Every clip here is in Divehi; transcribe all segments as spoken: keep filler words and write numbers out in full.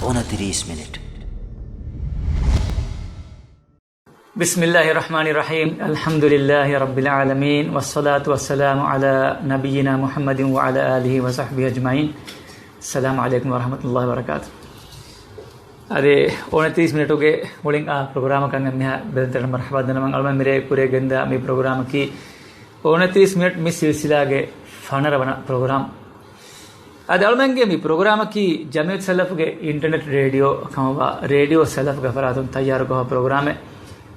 އޮނަތިރީސް މިނިޓް. بسم الله الرحمن الرحيم. الحمد لله رب العالمين، والصلاة والسلام على نبينا محمد وعلى آله وصحبه أجمعين. السلام عليكم ورحمة الله وبركاته. އަދި އޮނަތިރީސް މިނިޓުގެ މުޅިން އާ ޕްރޮގްރާމަކަށް އެންމެހާ ބެލެނިވަރުން މަރުޙަބާ ދަންނަވަން. އަޅުމެން މިރޭ ކުރިއަށް ގެންދާ މި ޕްރޮގްރާމަކީ އޮނަތިރީސް މިނިޓް މި ސިލްސިލާގެ ފަނަރަ ވަނަ ޕްރޮގްރާމް. އަދި އަޅުމެންގެ މި ޕްރޮގްރާމަކީ ޖަމިއްޔަތު ސަލަފުގެ އިންޓަރނެޓް ރޭޑިއޯ ކަމަށްވާ ރޭޑިއޯ ސަލަފުގެ ފަރާތުން ތައްޔާރުކޮށް ޕްރޮގްރާމެއް.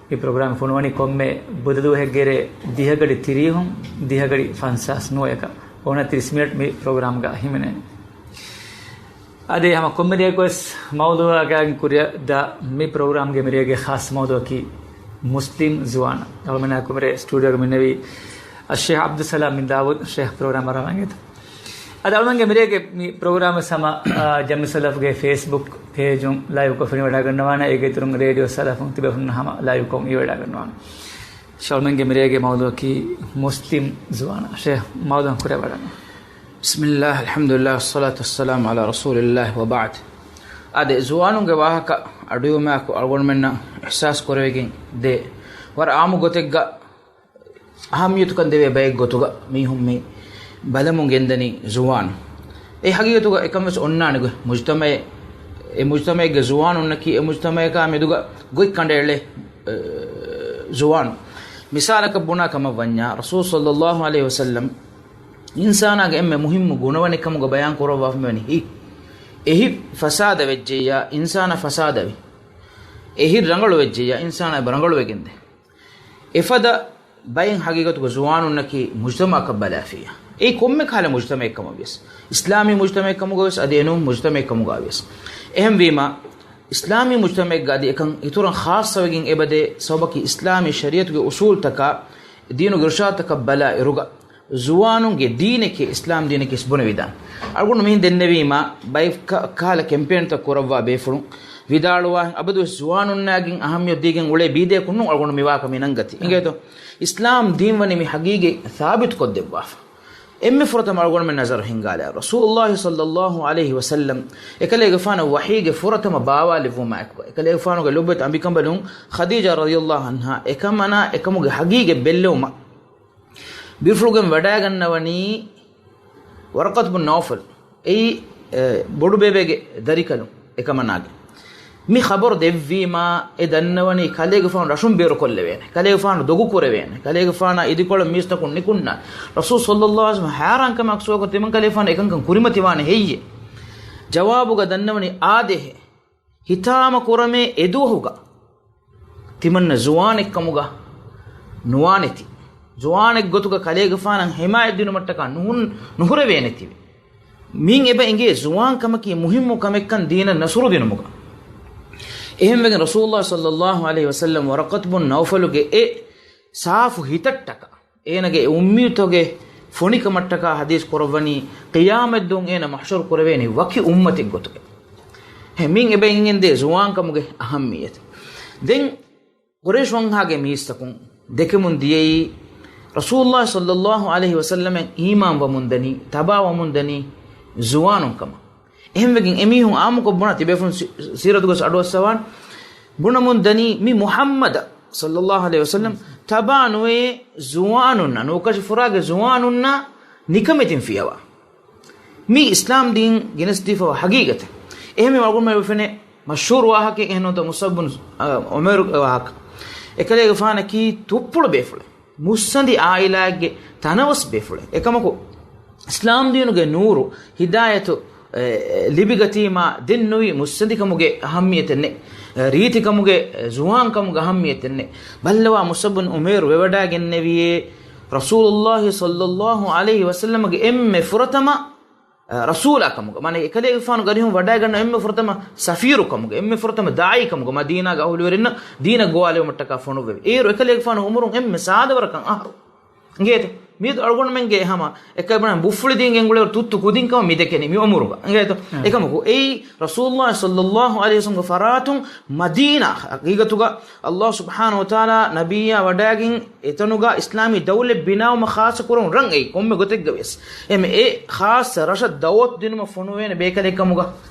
މި ޕްރޮގްރާމް ފޮނުވަނީ ކޮންމެ ބުދަ ދުވަހެއްގެ ރޭ ދިހަ ގަޑި ތިރީހުން ދިހަ ގަޑި ފަންސާސް ނުވައަކަށް. އޮނަތިރީސް މިނިޓް މި ޕްރޮގްރާމްގަ ހިމެނޭނެ. އަދި ހަމަ ކޮންމެ ދިޔައަކުވެސް މައުޟޫޢަކާގެން ކުރިއަށް ދާ މި ޕްރޮގްރާމްގެ މިރޭގެ ޚާއްޞަ މައުޟޫޢަކީ މުސްލިމް ޒުވާނާ. އަޅުމެންނާއެކު މިރޭ ސްޓޫޑިއޯގަ މިންނެވީ އައްޝޭޚް ޢަބްދުއްސަލާމް ބިން ދާވޫދު. ޝޭޚް ޕްރޮގްރާމް އަރާމަށް އެނގޭތަ؟ އަދި އަޅުމެންގެ މިރޭގެ މި ޕްރޮގްރާމް ހަމަ، އާ، ޖަމިއްޔަތު ސަލަފުގެ ފޭސްބުކް ޕޭޖުން ލައިވްކޮށް ފެނިވަޑައިގަންނަވާނެ. އޭގެ އިތުރުން ރޭޑިއޯ ސަލަފުން ތިބޭފުޅުންނާ ހަމަ ލައިވްކޮށް އިވިވަޑައިގަންނަވާނެ. އަޅުމެންގެ މިރޭގެ މައުޟޫޢަކީ މުސްލިމް ޒުވާނާ. ޝޭޚް މައުޟޫޢަށް ކުރިއަށް ވަޑަން. بسم الله، الحمد لله، والصلاة والسلام على رسول الله، وبعد. އާދެ، ޒުވާނުންގެ ވާހަކަ އަޑުއިވުމާއެކު އަޅުގަނޑުމެންނަށް އިޙްސާސް ކުރެވިގެން ދޭ، ވަރަށް އާއްމު ގޮތެއްގަ އަހައްމިޔަތުކަން ދެވޭ ބައެއް ގޮތުގަ މީހުން މި ބަލަމުން ގެންދަނީ ޒުވާނުން. އެ ހަގީގަތުގަ އެކަން ވެސް އޮންނާނެ ގޮތް. މުޖުތަމައެއް، އެ މުޖުތަމައެއްގެ ޒުވާނުންނަކީ އެ މުޖުތަމައަކާ މެދުގަ ގޮތް ކަނޑައެޅޭ، އެ، ޒުވާނުން. މިސާލަކަށް ބުނާ ކަމަށް ވަންޏާ، ރަސޫލު ޞައްލައްލާހު ޢަލައިހި ވަސައްލަމް އިންސާނާގެ އެންމެ މުހިއްމު ގުނަވަނެއް ކަމުގަ ބަޔާން ކުރައްވާފަ މިވަނީ ހިތް. އެ ހިތް ފަސާދަ ވެއްޖެއްޔާ، އިންސާނާ ފަސާދަވި. އެ ހިތް ރަނގަޅު ވެއްޖެއްޔާ، އިންސާނާ އެބަ ރަނގަޅުވެގެންދޭ. އެފަދަ ބައެއް ހަގީގަތުގަ ޒުވާނުންނަކީ މުޖުތަމައަކަށް ބަލާފިއްޔާ. އެއީ ކޮންމެ ކަހަލަ މުޖުތަމައެއް ކަމަށް ވިޔަސް، އިސްލާމީ މުޖުތަމައެއް ކަމުގަ ވިޔަސް، އަދި އެނޫން މުޖުތަމައެއް ކަމުގަ ވިޔަސް. އެހެންވީމަ، އިސްލާމީ މުޖުތަމައެއްގަ އަދި އެކަން އިތުރަށް ޚާއްޞަވެގެން އެބަދޭ ސަބަބަކީ އިސްލާމީ ޝަރީޢަތުގެ އުސޫލުތަކާ، ދީނުގެ އިރުޝާދުތަކަށް ބަލާ އިރުގަ، ޒުވާނުންގެ ދީނެކޭ އިސްލާމް ދީނެކޭ ވެސް ބުނެވިދާނެ. އަޅުގަނޑު މިހެން ދެންނެވީމާ، ބައެއް ކަ-، ކަހަލަ ކެމްޕޭންތައް ކުރައްވާ ބޭފުޅުން ވިދާޅުވާހެން އަބަދުވެސް ޒުވާނުންނާގެން އަހައްމިޔަތު ދީގެން އުޅޭ ބީދަޔަކުން ނޫން އަޅުގަނޑު މިވާކަށް މި ނަންގަތީ. އިނގޭތޯ؟ އިސްލާމް ދީން ވަނީ މި ހަގީގަތް ސާބިތުކޮށްދެއްވާފަ. އެންމެ ފުރަތަމަ އަޅުގަނޑުމެން ނަޒަރު ހިންގާލާ، ރަސޫލުއްލާހި ޞައްލައްލާހު ޢަލައިހި ވަސައްލަމް އެކަލޭގެފާނަށް ވަޙީގެ ފުރަތަމަ ބާވާލެއްވުމާއެކު، އެކަލޭގެފާނުގެ ލޮބުވެތި އަނބިކަނބަލުން ޚަދީޖާ ރަޟިޔައްލާހު ޢަންހާ އެކަމަނާ އެކަމުގެ ހަގީގަތް ބެއްލެވުމަށް ބިރުފުޅުގެން ވަޑައިގަންނަވަނީ ވަރަޤަތު ބުން ނައުފަލް. އެއީ، އެ، ބޮޑުބޭބެގެ ދަރިކަލުން އެކަމަނާގެ. މި ޚަބަރު ދެއްވީމާ، އެ ދަންނަވަނީ ކަލޭގެފާނު ރަށުން ބޭރުކޮށްލެވޭނެ، ކަލޭގެފާނު ދޮގު ކުރެވޭނެ، ކަލޭގެފާނާ އިދިކޮޅަށް މީސްތަކުން ނިކުންނާނެ. ރަސޫލު ޞައްލައްލާހު ޢަލައިހި ވަސައްލަމަ ހައިރާންކަމާއެކު ސުވާލުކޮށް، ތިމަން ކަލޭގެފާނު އެކަންކަން ކުރިމަތިވާނެ ހެއްޔޭ؟ ޖަވާބުގަ ދަންނަވަނީ އާދޭހޭ. ހިތާމަ ކުރަމޭ އެދުވަހުގަ ތިމަންނަ ޒުވާނެއްކަމުގަ ނުވާނެތީ. ޒުވާނެއްގޮތުގަ ކަލޭގެފާނަށް ހިމާޔަތް ދިނުމަށްޓަކާ ނުހުން-، ނުހުރެވޭނެތީވެ. މިން އެބަ އިނގޭ ޒުވާންކަމަކީ މުހިއްމު ކަމެއްކަން ދީނަށް ނަޞްރު ދިނުމުގަ. އެހެންވެގެން ރަސޫލުއްލާހި ޞައްލައްލާހު ޢަލައިހި ވަސައްލަމް ވަރަޤަތު ބުން ނައުފަލުގެ އެ ސާފު ހިތަށްޓަކާ، އޭނަގެ އެ އުއްމީދުތަކުގެ ފޮނިކަމަށްޓަކާ ޙަދީޘް ކުރައްވަނީ، ޤިޔާމަތްދުވަހު އޭނަ މަޙްޝަރު ކުރެވޭނީ ވަކި އުއްމަތެއްގޮތުގަ. ހެ، މިން އެބަ އިނގެންދޭ ޒުވާންކަމުގެ އަހައްމިއްޔަތު. ދެން ޤުރައިޝް ވަންހާގެ މީސްތަކުން ދެކެމުން ދިޔައީ، ރަސޫލުއްލާހި ޞައްލައްލާހު ޢަލައިހި ވަސައްލަމަށް އީމާން ވަމުން ދަނީ، ތަބާ ވަމުން ދަނީ ޒުވާނުން ކަމަށް. އެހެންވެގެން އެމީހުން އާއްމުކޮށް ބުނާ، ތިބޭފުޅުން ސި-، ސީރަތުގަސް އަޑުއައްސަވާން ބުނަމުން ދަނީ، މި މުޙައްމަދަށް ޞައްލައްލާހު ޢަލައިހި ވަސައްލަމް ތަބާ ނުވޭ ޒުވާނުންނަށް، ނޫކަށި ފުރާގެ ޒުވާނުންނަށް ނިކަމެތިން ފިޔަވާ. މީ އިސްލާމް ދީން ގެނެސްދީފަވާ ހަގީގަތެއް. އެހެންވީމަ އަޅުގަނޑުމެން އެބަ ފެނޭ މަޝްހޫރު ވާހަކައެއް އެހެން ނޫންތަ؟ މުޞްޢަބް ބުން، އަ، ޢުމައިރުގެ ވާހަކަ. އެކަލޭގެފާނަކީ ތުއްޕުޅު ބޭފުޅެއް. މުއްސަނދި އާއިލާއެއްގެ ތަނަވަސް ބޭފުޅެއް. އެކަމަކު، އިސްލާމް ދީނުގެ ނޫރު، ހިދާޔަތު، އެ، ލިބިގަތީމާ ދެން ނުވި މުއްސަނދިކަމުގެ އަހައްމިއްޔަތެއް ނެތް. ރީތިކަމުގެ، ޒުވާންކަމުގެ އަހައްމިއްޔަތެއް ނެތް. ބައްލަވާ މުޞްޢަބް ބުން ޢުމައިރު ވެވަޑައިގެންނެވިޔޭ ރަސޫލުއްލާހި ޞައްލައްލާހު ޢަލައިހި ވަސައްލަމަގެ އެންމެ ފުރަތަމަ، އަ، ރަސޫލާ ކަމުގަ. މާނަ އެކަލޭގެފާނު ގަރިހުން ވަޑައިގަންނަ އެންމެ ފުރަތަމަ ސަފީރު ކަމުގަ، އެންމެ ފުރަތަމަ ދާޢީ ކަމުގަ، މަދީނާގެ އަހުލުވެރިންނަށް ދީނަށް ގޮވާލެވުމަށްޓަކާ ފޮނުއްވެވި. އޭރު އެކަލޭގެފާނު އުމުރުން އެންމެ ސާދަވަރަކަށް އަހަރު. އިނގޭތަ؟ މިއަދު އަޅުގަނޑުމެންގެ ހަމަ އެކަލޭގެފާނު ބުފުޅި ދީން ގެންގުޅޭ ތުއްތު ކުދިން ކަމަށް މި ދެކެނީ މި އުމުރުގަ. އިނގޭތަ؟ އެކަމަކު އެއީ ރަސޫލުއްލާހި ޞައްލައްލާހު ޢަލައިހި ވަސައްލަމްގެ ފަރާތުން މަދީނާ ހަގީގަތުގަ ﷲ ސުބްޙާނަހޫ ވަތަޢާލާ ނަބިއްޔާ ވަޑައިގެން އެތަނުގަ އިސްލާމީ ދައުލަތް ބިނާވުމަށް ޚާއްޞަ ކުރަމުން ރަން އެއީ ކޮންމެ ގޮތެއްގަ ވިޔަސް. އެމެ އެ ޚާއްޞަ ރަށަށް ދަޢުވަތު ދިނުމަށް ފޮނުވޭނެ ބޭކަލެއް ކަމުގަ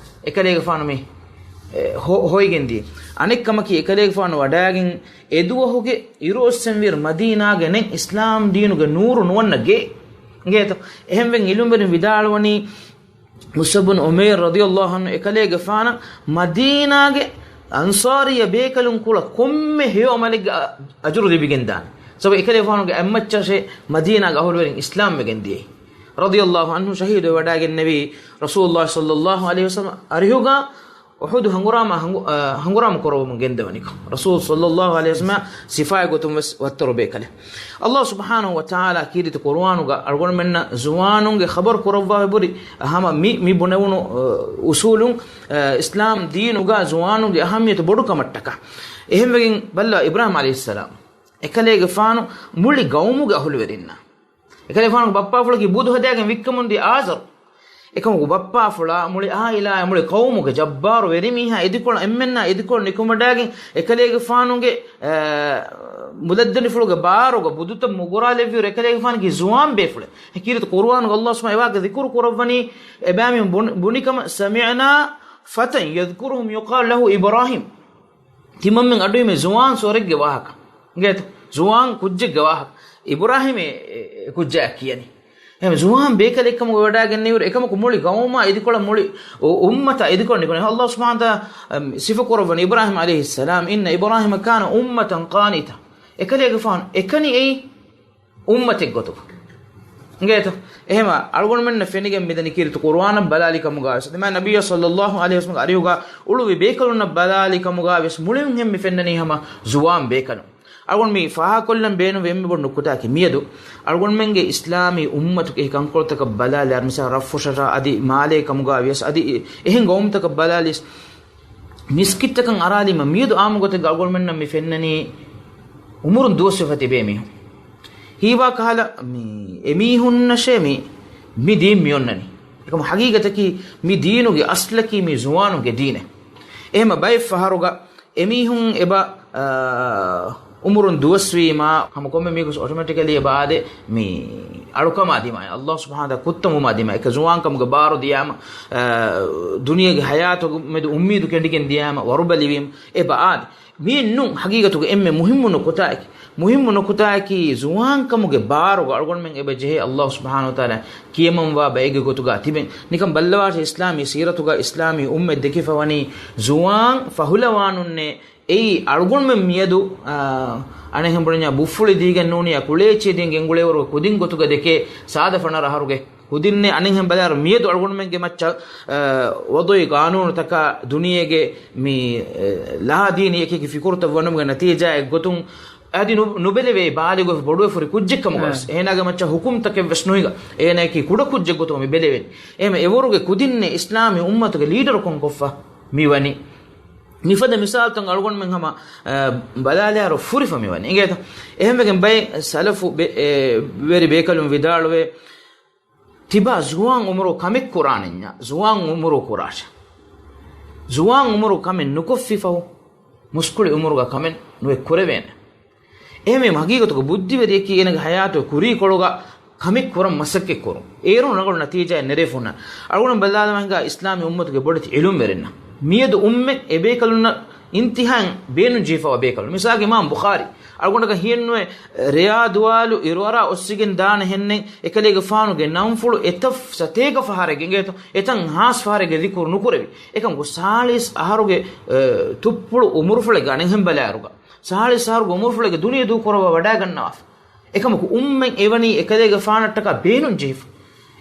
އެކަލޭގެފާނު މި އެ، ހޮ-، ހޮއިގެން ދިޔަ. އަނެއް ކަމަކީ، އެކަލޭގެފާނު ވަޑާގެން އެދުވަހުގެ އިރުއޮއްސެންވީރު މަދީނާގެ ނެތް އިސްލާމް ދީނުގެ ނޫރު ނުވަންނަ ގެ. އިނގޭތޯ؟ އެހެންވެ އިލުމްވެރިން ވިދާޅުވަނީ، މުޞްޢަބް ބިން ޢުމައިރު ރަޟިޔަﷲ ޢަންހު އެކަލޭގެފާނަށް މަދީނާގެ އަންޞާރިއްޔަ ބޭކަލުން ކުޅަ ކޮންމެ ހެޔޮ ޢަމަލެއްގެ އަ-، އަޖުރު ލިބިގެންދާނެ. ސަބަބު އެކަލޭގެފާނުގެ އަތްމައްޗަށޭ މަދީނާގެ އަހުލުވެރިން އިސްލާމްވެގެން ދިޔައީ. ރަޟިޔަﷲ ޢަންހު ޝަހީދުވެވަޑައިގެންނެވީ ރަސޫލުﷲ ޞައްލަﷲ ޢަލައިހި ވަސައްލަމް އަރިހުގަ އުޙުދު ހަނގުރާމަ ހަނގު-، އަ، ހަނގުރާމަ ކުރައްވަމުން ގެންދަވަނިކޮށް، ރަސޫލު ޞައްލަﷲ ޢަލައިހި ވަސައްލަމް ސިފައި ގޮތުން ވެސް ވައްތަރު ބޭކަލެއް. ﷲ ސުބްޙާނަހޫ ވަތަޢާލާ ކީރިތި ޤުރުއާނުގަ އަޅުގަނޑުމެންނަށް ޒުވާނުންގެ ޚަބަރު ކުރައްވާ ހުރި ހަމަ މި، މި ބުނެވުނު، އަ، އުޞޫލުން، އަ، އިސްލާމް ދީނުގަ ޒުވާނުންގެ އަހައްމިޔަތު ބޮޑު ކަމަށްޓަކާ. އެހެންވެގެން ބައްލަ އިބްރާހީމް ޢަލައިހިއްސަލާމް އެކަލޭގެފާނު މުޅި ގައުމުގެ އަހުލުވެރިންނަށް، އެކަލޭގެފާނުގެ ބައްޕާފުޅަކީ ބުދު ހަދާގެން ވިއްކަމުންދިޔަ އާޒަރު. އެކަމަކު ބައްޕާފުޅާ މުޅި އާއިލާއާ މުޅި ޤައުމުގެ ޖައްބާރު ވެރިމީހާ އިދިކޮޅަށް އެންމެންނާ އިދިކޮޅު ނިކުމެޑާގެން އެކަލޭގެފާނުގެ، އަ، މުދައްދަނިފުޅުގެ ބާރުގަ ބުދުތައް މުގުރާލެއްވިއިރު އެކަލޭގެފާނަކީ ޒުވާން ބޭފުޅެއް. ކީރިތި ޤުރުއާނުގަ ﷲ ސުބްޙާނަހޫ ވަތަޢާލާ ވަރަށް ވާހަކަ ޛިކުރު ކުރައްވަނީ އެބައިމީހުން ބުނި-، ބުނިކަމަށް، "سَمِعْنَا فَتًى يَذْكُرُهُمْ يُقَالُ لَهُ إِبْرَاهِيمُ." ތިމަންމެން އަޑުއިމޭ ޒުވާން ސޮރެއްގެ ވާހަކަ. އިނގޭތަ؟ ޒުވާން ކުއްޖެއްގެ ވާހަކަ. އިބުރާހީމޭ އެ، އެ ކުއްޖާ ކިޔަނީ. އެހެން ޒުވާން ބޭކަލެއްކަމުގަ ވަޑައިގެންނެވިއިރު، އެކަމަކު މުޅި ގައުމާ އިދިކޮޅަށް މުޅި އު-، އުއްމަތާ އިދިކޮޅަށް ނިކުނެ. ﷲ ސުބްޙާނަހޫ ވަތަޢާލާ، އަމް، ސިފަކުރައްވަނީ އިބްރާހީމް ޢަލައިހިއްސަލާމް، "إِنَّ إِبْرَاهِيمَ كَانَ أُمَّةً قَانِتًا." އެކަލޭގެފާނު އެކަނި އެއީ އުއްމަތެއްގޮތުގަ. އިނގޭތަ؟ އެހެމަ އަޅުގަނޑުމެންނަށް ފެނިގެން މިދަނީ ކީރިތި ޤުރުއާނަށް ބަލާލި ކަމުގަ ވެސް، އަދި މާތް ނަބިއްޔާ ޞައްލަﷲ ޢަލައިހި ވަސައްލަމްގެ އަރިހުގަ އުޅުއްވި ބޭކަލުންނަށް ބަލާލި ކަމުގަ ވެސް މުޅިން މި ފެންނަނީ ހަމަ ޒުވާން ބޭކަލުން. އަޅުގަނޑު މި ފާހަގަކޮށްލަން ބޭނުންވި އެންމެ ބޮޑު ނުކުތާއަކީ މިއަދު އަޅުގަނޑުމެންގެ އިސްލާމީ އުއްމަތުގެ އެހީ ކަންކޮޅުތަކަށް ބަލާލާ، މިސާލަށް ރަށްފުށަށާ އަދި މާލޭ ކަމުގަ ވިޔަސް އަދި އެ-، އެހެން ގައުމުތަކަށް ބަލާލިޔަސް، މިސްކިތްތަކަށް އަރާލީމަ މިއަދު އާއްމު ގޮތެއްގަ އަޅުގަނޑުމެންނަށް މި ފެންނަނީ އުމުރުން ދުވަސްވެފަ ތިބޭ މީހުން. ހީވާ ކަހަލަ މި އެމީހުންނަށޭ މި، މި ދީން މިއޮންނަނީ. އެކަމު ހަގީގަތަކީ މި ދީނުގެ އަސްލަކީ މި ޒުވާނުންގެ ދީނެއް. އެހެމަ ބައެއް ފަހަރުގަ އެމީހުން އެބަ، އާ، އުމުރުން ދުވަސްވީމާ، ހަމަ ކޮންމެ މީހަކުސް އޮޓޮމެޓިކަލީ އެބަ އާދޭ މި އަޅުކަމާ ދިމާއަށް. ﷲ ސުބްޙާނަހޫ ވަތަޢާލާ ކުއްތަމުމާ ދިމާއަށް. އެކަ ޒުވާންކަމުގެ ބާރު ދިޔާމަ، އާ، ދުނިޔޭގެ ހަޔާތުގެ މެދު އުއްމީދު ކެނޑިގެން ދިޔާމަ، ވަރުބަލިވީމަ އެބަ އާދޭ. މިއެއް ނޫން ހަގީގަތުގަ އެންމެ މުހިއްމު ނުކުތާއަކީ، މުހިއްމު ނުކުތާއަކީ ޒުވާންކަމުގެ ބާރުގަ އަޅުގަނޑުމެން އެބަ ޖެހޭ ﷲ ސުބްޙާނަހޫ ވަތަޢާލާ ކިޔަމަންވާ ބައެއްގެ ގޮތުގަ ތިބެން. ނިކަން ބައްލަވާށޭ އިސްލާމީ ސީރަތުގަ އިސްލާމީ އުއްމަތް ދެކިފަވަނީ ޒުވާން ފަހުލަވާނުންނޭ. އެއީ އަޅުގަނޑުމެން މިއަދު، އާ، އަނެއްހެން ބުނަންޏާ ބުއްފުޅި ދީގެން ނޫނިޔާ ކުޅޭއްޗިއެއް ދީން ގެންގުޅޭވަރުގެ ކުދިން ގޮތުގަ ދެކޭ ސާދަ ފަނަރަ އަހަރުގެ ކުދިންނޭ. އަނެއްހެން ބަލާއިރު މިއަދު އަޅުގަނޑުމެންގެ މައްޗަށް، އާ، ވަޟުޢީ ޤާނޫނުތަކާ ދުނިޔޭގެ މި، އެ، ލާދީނީ އެކިއެކި ފިކުރުތައް ވަނުމުގެ ނަތީޖާއެއްގޮތުން އަދި ނު-، ނުބެލެވޭ ބާލިޣުވެފަ ބޮޑުވެފަ ހުރި ކުއްޖެއްކަމުގަވެސް، އެ. އޭނާގެ މައްޗަށް ހުކުމްތަކެއްވެސް ނުހިނގާ، އޭނާއަކީ ކުޑަ ކުއްޖެއްގޮތުގަ މި ބެލެވެނީ. އެހެމަ އެވަރުގެ ކުދިންނޭ އިސްލާމީ އުއްމަތުގެ ލީޑަރުކަން ކޮށްފަ މިވަނީ. މިފަދަ މިސާލުތައް އަޅުގަނޑުމެން ހަމަ، އަ، ބަލާލާއިރު ފުރިފަ މިވަނީ. އިނގޭތަ؟ އެހެންވެގެން ބައެއް ސަލަފު ބެ-، އެ، ވެރި ބޭކަލުން ވިދާޅުވޭ، ތިބާ ޒުވާން އުމުރު ކަމެއް ކުރާނެންޏާ، ޒުވާން އުމުރު ކުރާށޭ. ޒުވާން އުމުރު ކަމެއް ނުކޮށްފި ފަހު، މުސްކުޅި އުމުރުގަ ކަމެއް ނުއެއް ކުރެވޭނެ. އެހެންވީމަ ހަގީގަތުގަ ބުއްދިވެރިއަކީ އޭނަގެ ހަޔާތުގެ ކުރީކޮޅުގަ ކަމެއް ކުރަން މަސައްކަތް ކުރުން. އޭރުން ރަނގަޅު ނަތީޖާއެއް ނެރެފުންނަ. އަޅުގަނޑު ބަލާލަމާ ހިނގާ އިސްލާމީ އުއްމަތުގެ ބޮޑެތި އިލްމްވެރިންނަށް. މިއަދު އުއްމަތް އެބޭކަލުންނަށް އިންތިހާއިން ބޭނުންޖެހިފަވާ ބޭކަލުން. މިސާލަކަށް އިމާމް ބުޚާރީ. އަޅުގަނޑަކަށް ހިޔެއްނުވޭ، ރެޔާ ދުވާލު އިރުއަރާ އޮއްސިގެން ދާނެ ހެންނެއް އެކަލޭގެފާނުގެ ނަންފުޅު އެތައް ސަތޭކަ ފަހަރެއްގެ އިނގޭތޯ، އެތައް ހާސް ފަހަރެއްގެ ޛިކުރު ނުކުރެވި. އެކަމަކު ސާޅީސް އަހަރުގެ، އެ، ތުއްޕުޅު އުމުރުފުޅެއްގެ އަނެއްހެން ބަލާއިރުގަ، ސާޅީސް އަހަރުގެ އުމުރުފުޅެއްގެ ދުނިޔެ ދޫކުރައްވާ ވަޑައިގަންނަވާފަ. އެކަމަކު އުއްމަތް އެވަނީ އެކަލޭގެފާނަށްޓަކާ ބޭނުން ޖެހިފަ.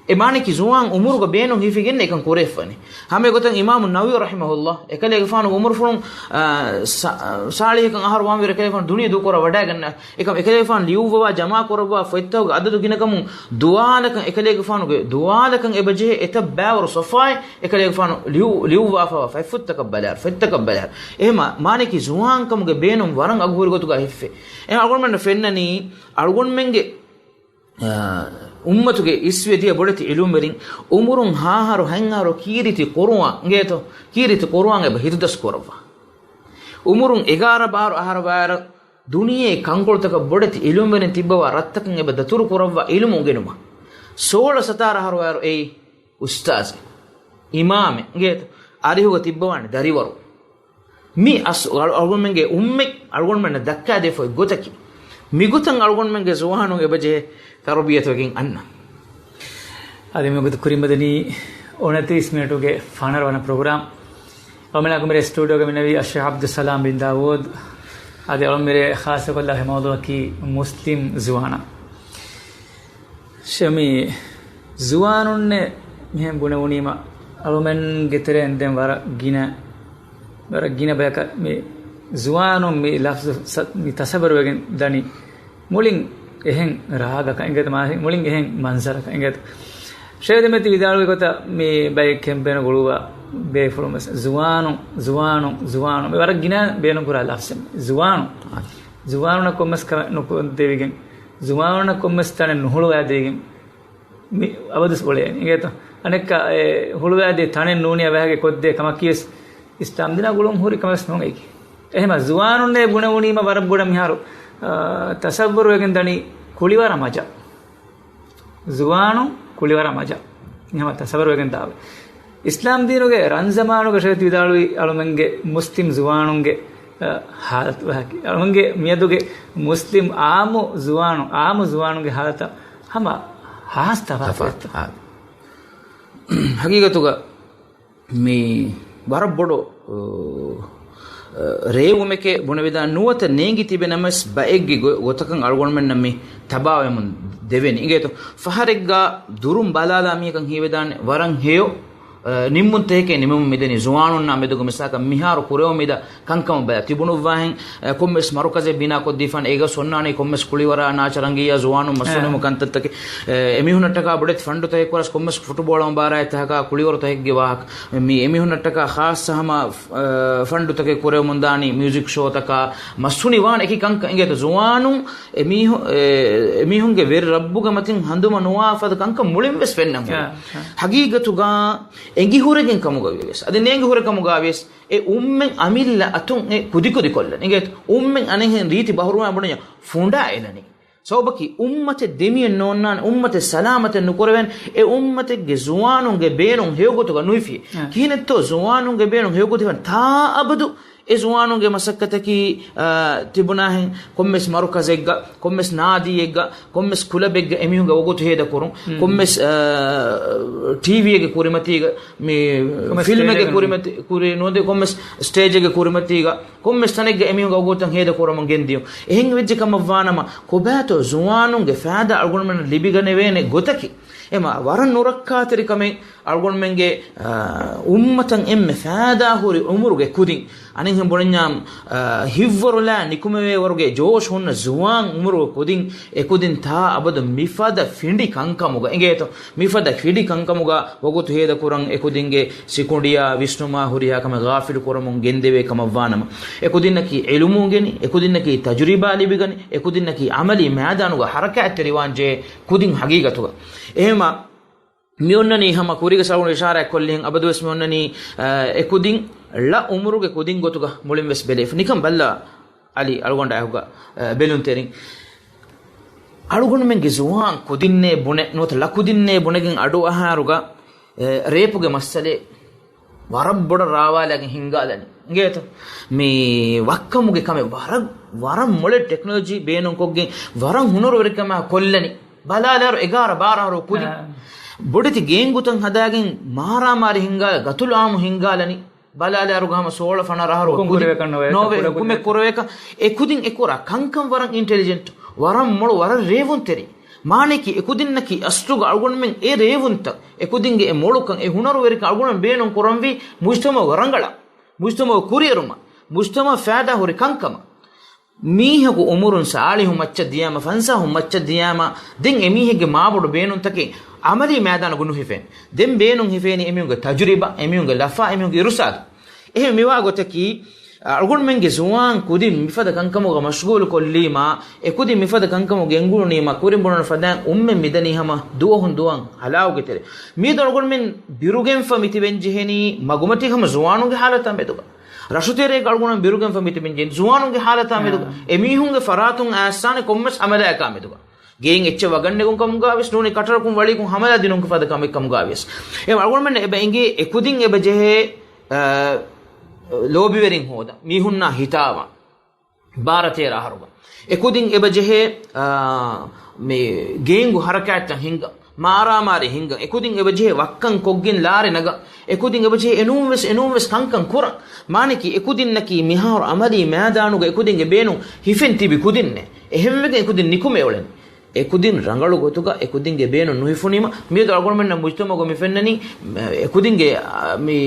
އެ މާނައަކީ ޒުވާން އުމުރުގަ ބޭނުން ހިފިގެން އެކަން ކުރެވިފަވަނީ. ހަމަ އެގޮތަށް އިމާމު ނަވަވީ ރަޙިމަހުﷲ އެކަލޭގެފާނުގެ އުމުރުފުޅުން، އާ، ސާ-، ސާޅީހަކަށް އަހަރު ވާންވީރު އެކަލޭގެފާނު ދުނިޔެ ދޫކުރައްވާ ވަޑައިގަންނަ. އެކަމަ އެކަލޭގެފާނު ލިޔުއްވަވާ ޖަމާކުރައްވާ ފޮތްތަކުގެ އަދަދު ގިނަކަމުން ދުވާލަކަށް އެކަލޭގެފާނުގެ ދުވާލަކަށް އެބަޖެހޭ އެތައް ބައިވަރު ޞަފްޙާއެއް އެކަލޭގެފާނު ލިޔު-، ލިޔުއްވާފަވާ ފޮތްތަކަށް ބަލާއިރު، ފޮތްތަކަށް ބަލާއިރު. އެހެމަ މާނައަކީ ޒުވާންކަމުގެ ބޭނުން ވަރަށް އަގުހުރި ގޮތުގަ ހިފެ. އެ އަޅުގަނޑުމެންނަށް ފެންނަނީ އަޅުގަނޑުމެންގެ އާ، އުއްމަތުގެ އިސްވެ ދިޔަ ބޮޑެތި އިލްމްވެރިން އުމުރުން ހާހަރު ހަތްއަހަރު ކީރިތި ޤުރުއާން އިނގޭތޯ، ކީރިތި ޤުރުއާން އެބަ ހިތުދަސް ކުރައްވާ. އުމުރުން އެގާރަ ބާރަ އަހަރު ވާއިރު ދުނިޔޭ ކަންކޮޅުތަކަށް ބޮޑެތި އިލްމްވެރިން ތިއްބަވާ ރަށްތަކަށް އެބަ ދަތުރު ކުރައްވާ އިލްމު އުނގެނުމަށް. ސޯޅަ ސަތާރަ އަހަރު ވާއިރު އެއީ އުސްތާޒެއް، އިމާމެއް އިނގޭތޯ، އަރިހުގަ ތިއްބަވާނެ ދަރިވަރު. މި އަސް އަޅު-، އަޅުގަނޑުމެންގެ އުއްމަތް އަޅުގަނޑުމެންނަށް ދައްކާދެފައި ގޮތަކީ، މިގޮތަށް އަޅުގަނޑުމެންގެ ޒުވާނުން އެބަޖެހޭ ތަރުބިޔަތުވެގެން އަންނަ. އަދި މިގޮތަށް ކުރިމަދަނީ އޮނަތިރީސް މިނެޓުގެ ފަނަރަ ވަނަ ޕްރޮގްރާމް. އަޅުމެނާ ކުރިމަރޭ ސްޓޫޑިއޯގަ މިނަވީ އައްޝޭޚް ޢަބްދުއްސަލާމް ބިން ދާވޫދު. އަދި އަޅުމެން ޚާއްޞަކޮށްލާ މައުޟޫޢަކީ މުސްލިމް ޒުވާނާ. ޝެމީ، ޒުވާނުންނޭ މިހެން ބުނެވުނީމަ، އަޅުމެންގެ ތެރެއިން ދެން ވަރަށް ގިނަ، ވަރަށް ގިނަ ބަޔަކަށް މި ޒުވާނުން މި ލަފްޒު ސަ-، މި ތަސައްވަރުވެގެން ދަނީ. މުޅިން އެހެން ރާގަކަށް އިނގޭތަ، މާ-، މުޅިން އެހެން މަންޒަރަކަށް އިނގޭތަ. ޝޭޚް ދެމެތި ވިދާޅުވި ގޮތަށް މި ބައެއް ކެމްޕޭނު ގުޅުއްވާ ބޭފުޅުން ވެސް ޒުވާނުން، ޒުވާނުން، ޒުވާނުން މި ވަރަށް ގިނަ ބޭނުން ކުރާ ލަފްޒެއް. ޒުވާނުން. ޒުވާނުންނަށް ކޮންމެސް ކަމެއް ނުކޮށްދެވިގެން، ޒުވާނުންނަށް ކޮންމެސް ތަނެއް ނުހުޅުވާދެވިގެން، މި އަބަދުސް އުޅޭ އިނގޭތޯ. އަނެއްކާ އެ ހުޅުވާދޭ ތަނެއް ނޫނިއްޔާ ވާހަކަ ކޮށްދޭ ކަމަކީވެސް އިސްލާމް ދީނާ ގުޅުން ހުރި ކަމެއް ނޫން އެކި. އެހެމަ ޒުވާނުންނޭ ބުނެވުނީމަ ވަރަށް ބޮޑަށް މިހާރު، އާ، ތަސައްވަރުވެގެން ދަނީ ކުޅިވަރަށް މަޖާ. ޒުވާނުން ކުޅިވަރަށް މަޖާ. ހަމަ ތަސައްވަރުވެގެން ދާވެ. އިސްލާމް ދީނުގެ ރަން ޒަމާނުގަ ޝޭޚް ވިދާޅުވި އަޅުމެންގެ މުސްލިމް ޒުވާނުންގެ، އަ، ހާލަތު ވާހަކަ. އަޅުމެންގެ މިއަދުގެ މުސްލިމް އާއްމު ޒުވާނު، އާއްމު ޒުވާނުންގެ ހާލަތަށް ހަމަ ހާސް ތަފާތު. ތަފާތު. އާ. ހަގީގަތުގަ މި ވަރަށް ބޮޑު، އު، ރޭވުމެކޭ ބުނެވިދާނެ. ނުވަތަ ނޭނގި ތިބެ ނަމަވެސް ބައެއްގެ ގޮ-، ގޮތަކަށް އަޅުގަނޑުމެންނަށް މި ތަބާވެމުން ދެވެނީ. އިނގޭތޯ؟ ފަހަރެއްގަ ދުރުން ބަލާލާ މީހަކަށް ހީވެދާނެ ވަރަށް ހެޔޮ، އަ، ނިންމުންތަކެކޭ ނިމެމުން މިދެނީ. ޒުވާނުންނާ މެދުގަ މިސާލަކަށް މިހާރު ކުރެވުމީދާ ކަންކަމަށް ބަލާ. ތިބުނުއްވާހެން، އަ، ކޮންމެސް މަރުކަޒެއް ބިނާކޮށްދީފާނެ، އޭގަސް އޮންނާނީ ކޮންމެސް ކުޅިވަރާ ނާޗަރަނގިއްޔާ ޒުވާނުން މަސްވެރިވުމުގެ ކަންތައްތަކެއް. އެ، އެމީހުންނަށްޓަކާ ބޮޑެތި ފަންޑުތަކެއް ކުރަސް ކޮންމެސް ފުޓުބޯޅަ މުބާރާތްތަކަކާ ކުޅިވަރުތަކެއްގެ ވާހަކަ. މި އެމީހުންނަށްޓަކާ ޚާއްޞަ ހަމަ، އަ، ފަންޑުތަކެއް ކުރެވެމުންދާނީ މިއުޒިކް ޝޯތަކާ، މަސްހުނިވާނެ އެކި ކަންކަން. އިނގޭތަ ޒުވާނުން އެމީހު-، އެ، އެމީހުންގެ ވެރި ރައްބުގެ މަތިން ހަނދުމަ ނުވާ ފަދަ ކަންކަން މުޅިން ވެސް ފެންނަން ހުރި. އާ، އާ. ހަގީގަތުގަ އެނގިހުރެގެން ކަމުގަ ވިޔަސް، އަދި ނޭނގި ހުރެ ކަމުގަ ވިޔަސް، އެ އުއްމެން އަމިއްލަ އަތުން އެ ކުދިކުދި ކޮށްލަން. އިނގޭތަ؟ އުއްމެން އަނެއްހެން ރީތި ބަހުރުވާ ބުނެ ސަބަބަކީ އުއްމަތެއް ދެމިއެއް ނޯންނާނެ، އުއްމަތެއް ސަލާމަތެއް ނުކުރެވޭނެ، އެ އުއްމަތެއްގެ ޒުވާނުންގެ ބޭނުން ހެޔޮގޮތުގަ ނުހިފި. އަ. ކިހިނެއްތޯ ޒުވާނުންގެ ބޭނުން ހެޔޮގޮތު ހިފަން ތާ އަބަދު އެ ޒުވާނުންގެ މަސައްކަތަކީ، އާ، ތިބުނާހެން ކޮންމެސް މަރުކަޒެއްގަ، ކޮންމެސް ނާދީއެއްގަ، ކޮންމެސް ކުލަބެއްގަ އެމީހުންގެ ވަގުތު ހޭދަކުރުން، ކޮންމެސް، އާ، ޓީވީއެއްގެ ކުރިމަތީގަ، މި ކޮންމެސް ފިލްމެއްގެ ސްޓޭޖެއްގަ ކުރިމަތި-، ކުރި ނުވަތަ ކޮންމެސް ސްޓޭޖެއްގެ ކުރިމަތީގަ، ކޮންމެސް ތަނެއްގަ އެމީހުންގެ ވަގުތަށް ހޭދަ ކުރަމުން ގެންދިޔުން. އެހެން ވެއްޖެ ކަމަށްވާނަމަ، ކޮބާތޯ ޒުވާނުންގެ ފައިދާ އަޅުގަނޑުމެންނަށް ލިބިގަނެވޭނެ ގޮތަކީ؟ އެމަ ވަރަށް ނުރައްކާތެރިކަމެއް އަޅުގަނޑުމެންގެ، އާ، އުއްމަތަށް އެންމެ ފައިދާ ހުރި އުމުރުގެ ކުދިން. އަނެއްހެން ބުނަންޏާ، އާ، ހިތްވަރުލާ ނިކުމެވޭ ވަރުގެ ޖޯޝް ހުންނަ ޒުވާން އުމުރުގެ ކުދިން އެ ކުދިން ތާ އަބަދު މިފަދަ ފިނޑި ކަންކަމުގަ އިނގޭތޯ؟ މިފަދަ ފިނޑި ކަންކަމުގަ ވަގުތު ހޭދަކުރަން އެކުދިންގެ ސިކުނޑިއާ ވިސްނުމާ ހުރިހާ ކަމެއް ޣާފިލު ކުރަމުން ގެންދެވޭ ކަމަށްވާނަމަ، އެކުދިންނަކީ ޢިލްމު އުނގެނި، އެކުދިންނަކީ ތަޖުރިބާ ލިބިގަނި، އެކުދިންނަކީ އަމަލީ މައިދާނުގަ ހަރަކާތްތެރިވާންޖެހޭ ކުދިން ހަގީގަތުގަ. އެހެމަ މި އޮންނަނީ ހަމަ ކުރީގަސް އަޅުގަނޑު އިޝާރާތް ކޮށްލިހެން އަބަދުވެސް މި އޮންނަނީ، އަ، އެކުދިން ޅަ އުމުރުގެ ކުދިން ގޮތުގަ މުޅިން ވެސް ބެލެފަ. ނިކަން ބައްލަ އަލި އަޅުގަނޑާ އެކުގަ، އަ، ބެލުންތެރިން. އަޅުގަނޑުމެންގެ ޒުވާން ކުދިންނޭ ބުނެ، ނުވަތަ ޅަ ކުދިންނޭ ބުނެގެން އަޑުއަހާރުގަ، އެ، ރޭޕުގެ މައްސަލައެއް ވަރަށް ބޮޑަށް ރާވާލާގެން ހިނގާލަނީ. އިނގޭތަ؟ މި ވައްކަމުގެ ކަމެއް ވަރަށް، ވަރަށް މޮޅެއް ޓެކްނޮލޮޖީ ބޭނުންކޮށްގެން، ވަރަށް ހުނަރުވެރިކަމާ ކޮށްލަނީ. ބަލާލާރު އެގާރަ ބާރަ އަހަރު ކުދިން. އާ. ބޮޑެތި ގޭންގުތަން ހަދާގެން މާރާމާރީ ހިނގާ، ގަތުލު އާމު ހިނގާލަނީ. ބަލާލާރުގަ ހަމަ ސޯޅަ ފަނަރަ އަހަރު ކުދިން ކުރެވޭކަން ނޯވޭ، ނޯވޭ، ކުޑަ ކުދިން. ކުމެއް ކުރެވޭކަން. އެކުދިން އެކުރާ ކަންކަން ވަރަށް އިންޓެލިޖެންޓް، ވަރަށް މޮޅު، ވަރަށް ރޭވުންތެރި. މާނައަކީ އެކުދިންނަކީ އަސްލުގަ އަޅުގަނޑުމެން އެ ރޭވުންތައް، އެކުދިންގެ އެ މޮޅުކަން، އެ ހުނަރުވެރިކަން އަޅުގަނޑުމެން ބޭނުން ކުރަންވީ މުޖްތަމަޢުގަ ރަނގަޅަށް، މުޖްތަމަޢު ކުރިއެރުމަށް، މުޖްތަމަޢަށް ފައިދާ ހުރި ކަންކަމަށް. މީހަކު އުމުރުން ސާޅީހު މައްޗަށް ދިޔާމަ، ފަންސާހު މައްޗަށް ދިޔާމަ، ދެން އެމީހެއްގެ މާބޮޑު ބޭނުންތަކެއް އަމަލީ މައިދާނަކު ނުހިފޭނެ. ދެން ބޭނުން ހިފޭނީ އެމީހުންގެ ތަޖުރިބާ، އެމީހުންގެ ލަފާ، އެމީހުންގެ އިރުޝާދު. އެހެން މިވާ ގޮތަކީ، އަޅުގަނޑުމެންގެ ޒުވާން ކުދިން މިފަދަ ކަންކަމުގަ މަޝްޣޫލު ކޮށްލީމާ، އެކުދިން މިފަދަ ކަންކަމުގަ ގެންގުޅުނީމާ، ކުރިން ބުނަން ފަދައިން އުއްމެން މިދަނީ ހަމަ ދުވަހުން ދުވަހަށް ހަލާކުގެ ތެރޭ. މިއަދު އަޅުގަނޑުމެން ބިރުގެންފަ މިތިބެން ޖެހެނީ މަގުމަތީ ހަމަ ޒުވާނުންގެ ހާލަތާ މެދުގަ. ރަށުތެރޭގަ އަޅުގަނޑުމެން ބިރުގެންފަ މިތިބެން ޖެހެނީ ޒުވާނުންގެ ހާލަތާ މެދުގަ. އާ. އެމީހުންގެ ފަރާތުން އައިސްދާނެ ކޮންމެސް އަމަލާއެއް މެދުގަ. ގެއިން އެއްޗެއް ވަގަށް ނެގުން ކަމުގަ ވެސް ނޫނީ، ކަޓަރަކުން ވަޅީކުން ހަމަލާ ދިނުން ފަދަ ކަމެއް ކަމުގަ ވެސް. އެ އަޅުގަނޑުމެން އެބަ އެނގޭ އެކުދިން އެބަ ޖެހޭ، އަ، ލޯބިވެރިން ހޯދަން، މީހުންނާ ހިތާވާން. ބާރަ ތޭރަ އަހަރުގަ އެކުދިން އެބަ ޖެހޭ، އާ، މި ގޭންގު ހަރަކާތްތައް ހިންގަން، މާރާމާރީ ހިންގަން، އެކުދިން އެބަ ޖެހޭ ވައްކަން ކޮށްގެން ލާރި ނަގަން، އެކުދިން އެބަ ޖެހޭ އެނޫންވެސް، އެނޫންވެސް ކަންކަން ކުރަން. މާނައަކީ އެކުދިންނަކީ މިހާރު އަމަލީ މައިދާނުގަ އެކުދިންގެ ބޭނުން ހިފެން ތިބި ކުދިންނޭ. އެހެންވެގެން އެކުދިން ނިކުމެ އުޅެން. އެކުދިން ރަނގަޅު ގޮތުގަ އެކުދިންގެ ބޭނުން ނުހިފުނީމަ، މިއަދު އަޅުގަނޑުމެންނަށް މުޖްތަމަޢުގަ މި ފެންނަނީ، އެކުދިންގެ، އާ، މި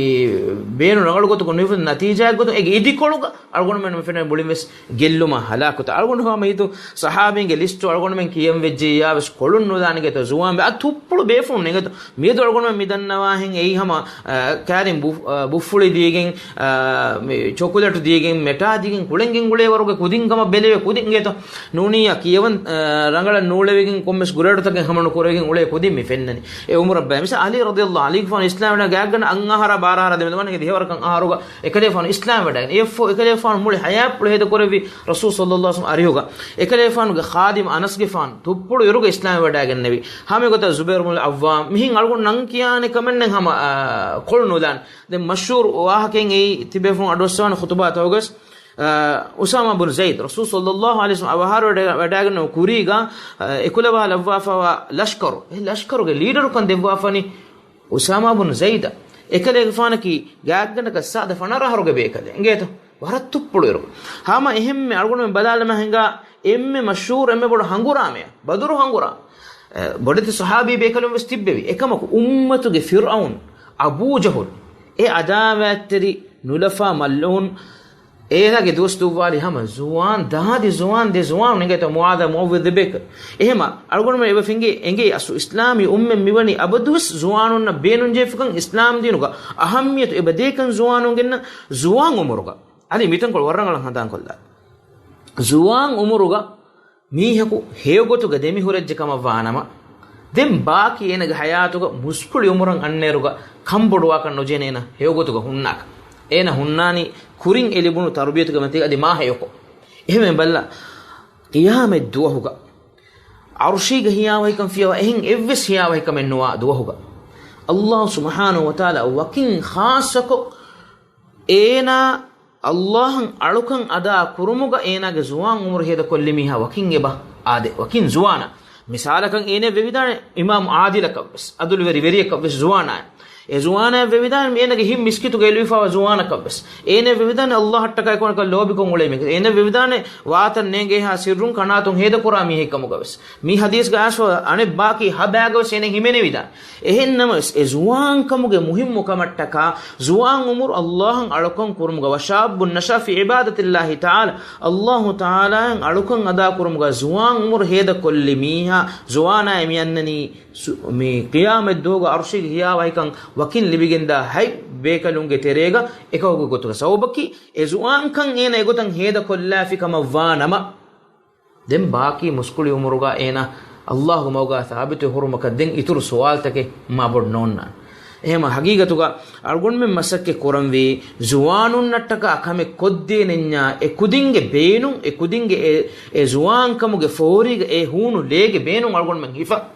ބޭނުން ރަނގަޅު ގޮތުގަ ނުހިފުން ނަތީޖާއެއް ގޮތުން، އޭގެ އިދިކޮޅުގަ އަޅުގަނޑުމެން މި ފެންނަނީ މުޅިންވެސް ގެއްލުމާ ހަލާކުތައް. އަޅުގަނޑު ހަމަ ހިތު ޞަޙާބީންގެ ލިސްޓު އަޅުގަނޑުމެން ކިޔަން ވެއްޖެއްޔާވެސް ކޮޅުން ނުލާނެ އިނގޭތޯ ޒުވާން ވެ-، އަ، ތުއްޕުޅު ބޭފުޅުން އިނގޭތޯ. މިއަދު އަޅުގަނޑުމެން މި ދަންނަވާހެން އެއީ ހަމަ، އަ، ކާރިން ބު-، އަ، ބުއްފުޅި ދީގެން، އަ، މި ޗޮކުލެޓު ދީގެން، މެޓާ ދީގެން، ކުޅެންގެން އުޅޭ ވަރުގެ ކުދިން ކަމަށް ބެލެވޭ ކުދިން އިނގޭތޯ. ނޫނިއްޔާ ކިޔަވަން، އަ، ރަނގަޅަށް ނޫޅެވިގެން ކޮންމެސް ގްރޭޑުތަކެއް ހަމަ ނުކުރެވިގެން އުޅޭ ކުދިން މި ފެންނަނީ. އެ އުމުރަށް ބައި. މިސާ ޢަލީ ރަޟިޔަﷲ ޢަންހު، ޢަލީގެފާނު އިސްލާމްވެ ވަޑައިގެން ގާތްގަނޑަކަށް އަށް އަހަރާ ބާރަ އަހަރާ ދެމެދު ވަނީ ދިހަވަރަކަށް އަހަރުގަ އެކަލޭގެފާނު އިސްލާމްވެ ވަޑައިގެން. އެއަށްފަހު އެކަލޭގެފާނު މުޅި ޙަޔާތްޕުޅު ހޭދަކުރެއްވީ ރަސޫލު ޞައްލަﷲ ޢަލައިހި ވަސައްލަމް އަރިހުގަ. އެކަލޭގެފާނުގެ ޚާދިމް އަނަސްގެފާނު ތުއްޕުޅު އިރުގަ އިސްލާމްވެ ވަޑައިގެންނެވި. ހަމަ އެގޮތަށް ޒުބައިރު ބުނުލް ޢައްވާމް. މިހެން އަޅުގަނޑު ނަން ކިޔާނެ ކަމެއް ނެތް ހަމަ، އާ، ކޮޅު ނުލާން. ދެން މަޝްހޫރު ވާހަކައެއް އެއީ ތިބޭފުޅުން އަޑުއައްސަވާނެ ޚުތުބާތަކުގަސް، އާ، އުސާމާ ބުން ޒައިދް، ރަސޫލު ޞައްލަﷲ ޢަލައިހި ވަސައްލަމް އަވަހާރަވެ ވަޑައިގެންނެވި ކުރީގަ، އާ، އެކުލަވާލައްވާފައިވާ ލަޝްކަރު، އެ ލަޝްކަރުގެ ލީޑަރުކަން ދެއްވާފަނީ އުސާމާ ބުން ޒައިދަށް. އެކަލޭގެފާނަކީ ގާތްގަނޑަކަށް ސާދަ ފަނަރަ އަހަރުގެ ބޭކަލެއް އިނގޭތޯ. ވަރަށް ތުއްޕުޅު އިރު. ހަމަ އެހެންމެ އަޅުގަނޑުމެން ބަލާލަމާ ހިނގާ އެންމެ މަޝްހޫރު އެންމެ ބޮޑު ހަނގުރާމައެއް، ބަދުރު ހަނގުރާމަ. އެ، ބޮޑެތި ޞަޙާބީ ބޭކަލުން ވެސް ތިއްބެވި. އެކަމަކު އުއްމަތުގެ ފިރްޢައުން، އަބޫ ޖަހުލް، އެ އަދާވާތްތެރި ނުލަފާ މަލްޢޫން، އޭނާގެ ދުވަސް ދުއްވާލި ހަމަ ޒުވާން، ދާދި ޒުވާން، ދެ ޒުވާނުން އިނގޭތޯ މުޢާޛާ މުޢައްވިޛް ދެ ބޭކަލް. އެހެމަ އަޅުގަނޑުމެން އެބަ ފެނގޭ އެނގޭ އަސްލު އިސްލާމީ އުއްމަތް މިވަނީ އަބަދުވެސް ޒުވާނުންނަށް ބޭނުންޖެހިފިކަން، އިސްލާމް ދީނުގަ އަހައްމިޔަތު އެބަދޭކަން ޒުވާނުން ގެންނަ ޒުވާން އުމުރުގަ. އަދި މިތަންކޮޅު ވަރަށް ރަނގަޅަށް ހަނދާންކޮށްލާ. ޒުވާން އުމުރުގަ މީހަކު ހެޔޮގޮތުގަ ދެމިހުރެއްޖެ ކަމަށް ވާނަމަ، ދެން ބާކީ އޭނަގެ ޙަޔާތުގަ މުސްކުޅި އުމުރަށް އަންނައިރުގަ ކަންބޮޑުވާކަށް ނުޖެހޭނެ އޭނަ ހެޔޮގޮތުގަ ހުންނާކަށް. އޭނަ ހުންނާނީ ކުރިން އެ ލިބުނު ތަރުބިޔަތުގެ މަތީގަ އަދި މާ ހެޔޮކޮށް. އެހެންވެ ބަލަ، ޤިޔާމަތް ދުވަހުގަ ޢަރުޝީގެ ހިޔާވަހިކަން ފިޔަވާ އެހެން އެއްވެސް ހިޔާވަހިކަމެއް ނުވާ ދުވަހުގަ، ﷲ ސުބްޙާނަހޫ ވަތަޢާލާ ވަކިން ޚާއްޞަކޮށް އޭނާ ﷲ އަށް އަޅުކަން އަދާ ކުރުމުގަ އޭނާގެ ޒުވާން އުމުރު ހޭދަކޮށްލި މީހާ ވަކިން އެބަ އާދެ، ވަކިން ޒުވާނާ. މިސާލަކަށް އޭނަ ވެވިދާނެ އިމާމް ޢާދިލަކަށްވެސް، އަދުލުވެރި ވެރިޔަކަށްވެސް ޒުވާނާ. އެ ޒުވާނާ ވެވިދާނެ އޭނަގެ ހިތް މިސްކިތުގަ އެލުވިފައިވާ ޒުވާނަކަށްވެސް. އޭނަ ވެވިދާނެ ﷲ އަށްޓަކާ އެކަމަކަށް ލޯބިކޮށް އުޅޭ މީހަކަށް. އޭނަ ވެވިދާނެ ވާތަން ނޭނގޭހާ ސިއްރުން ކަނާތުން ހޭދަކުރާ މީހެއް ކަމުގަވެސް. މި ޙަދީޘްގަ އައިސްފަ އަނެއް ބާކީ ހަ ބައިގަވެސް އޭނަ ހިމެނެވިދާނެ. އެހެންނަމަވެސް، އެ ޒުވާންކަމުގެ މުހިއްމު ކަމަށްޓަކާ، ޒުވާން އުމުރު ﷲ އަށް އަޅުކަން ކުރުމުގަ، وشاب نشأ في عبادة الله تعالى، ﷲ ތަޢާލާއަށް އަޅުކަން އަދާކުރުމުގަ ޒުވާން އުމުރު ހޭދަކޮށްލި މީހާ، ޒުވާނާއޭ މި އަންނަނީ، ސު-، މި ޤިޔާމަތް ދުވަހުގަ ޢަރުޝީގެ ހިޔާވަހިކަން ވަކިން ލިބިގެންދާ ހަތް ބޭކަލުންގެ ތެރޭގަ އެކަކުގެ ގޮތުގަ. ސަބަބަކީ، އެ ޒުވާންކަން އޭނަ އެގޮތަށް ހޭދަކޮށްލާފި ކަމަށްވާ ނަމަ، ދެން ބާކީ މުސްކުޅި އުމުރުގަ އޭނަ ﷲގެ މަގުގަ ސާބިތު ހުރުމަކަށް ދެން އިތުރު ސުވާލުތަކެއް މާބޮޑު ނޯންނާނެ. އެހެމަ ހަގީގަތުގަ އަޅުގަނޑުމެން މަސައްކަތް ކުރަންވީ، ޒުވާނުންނަށްޓަކާ ކަމެއް ކޮށްދޭނެންޏާ، އެ ކުދިންގެ ބޭނުން، އެ ކުދިންގެ އެ، އެ ޒުވާންކަމުގެ ފޯރީގަ އެ ހޫނު ލޭގެ ބޭނުން އަޅުގަނޑުމެން ހިފަން.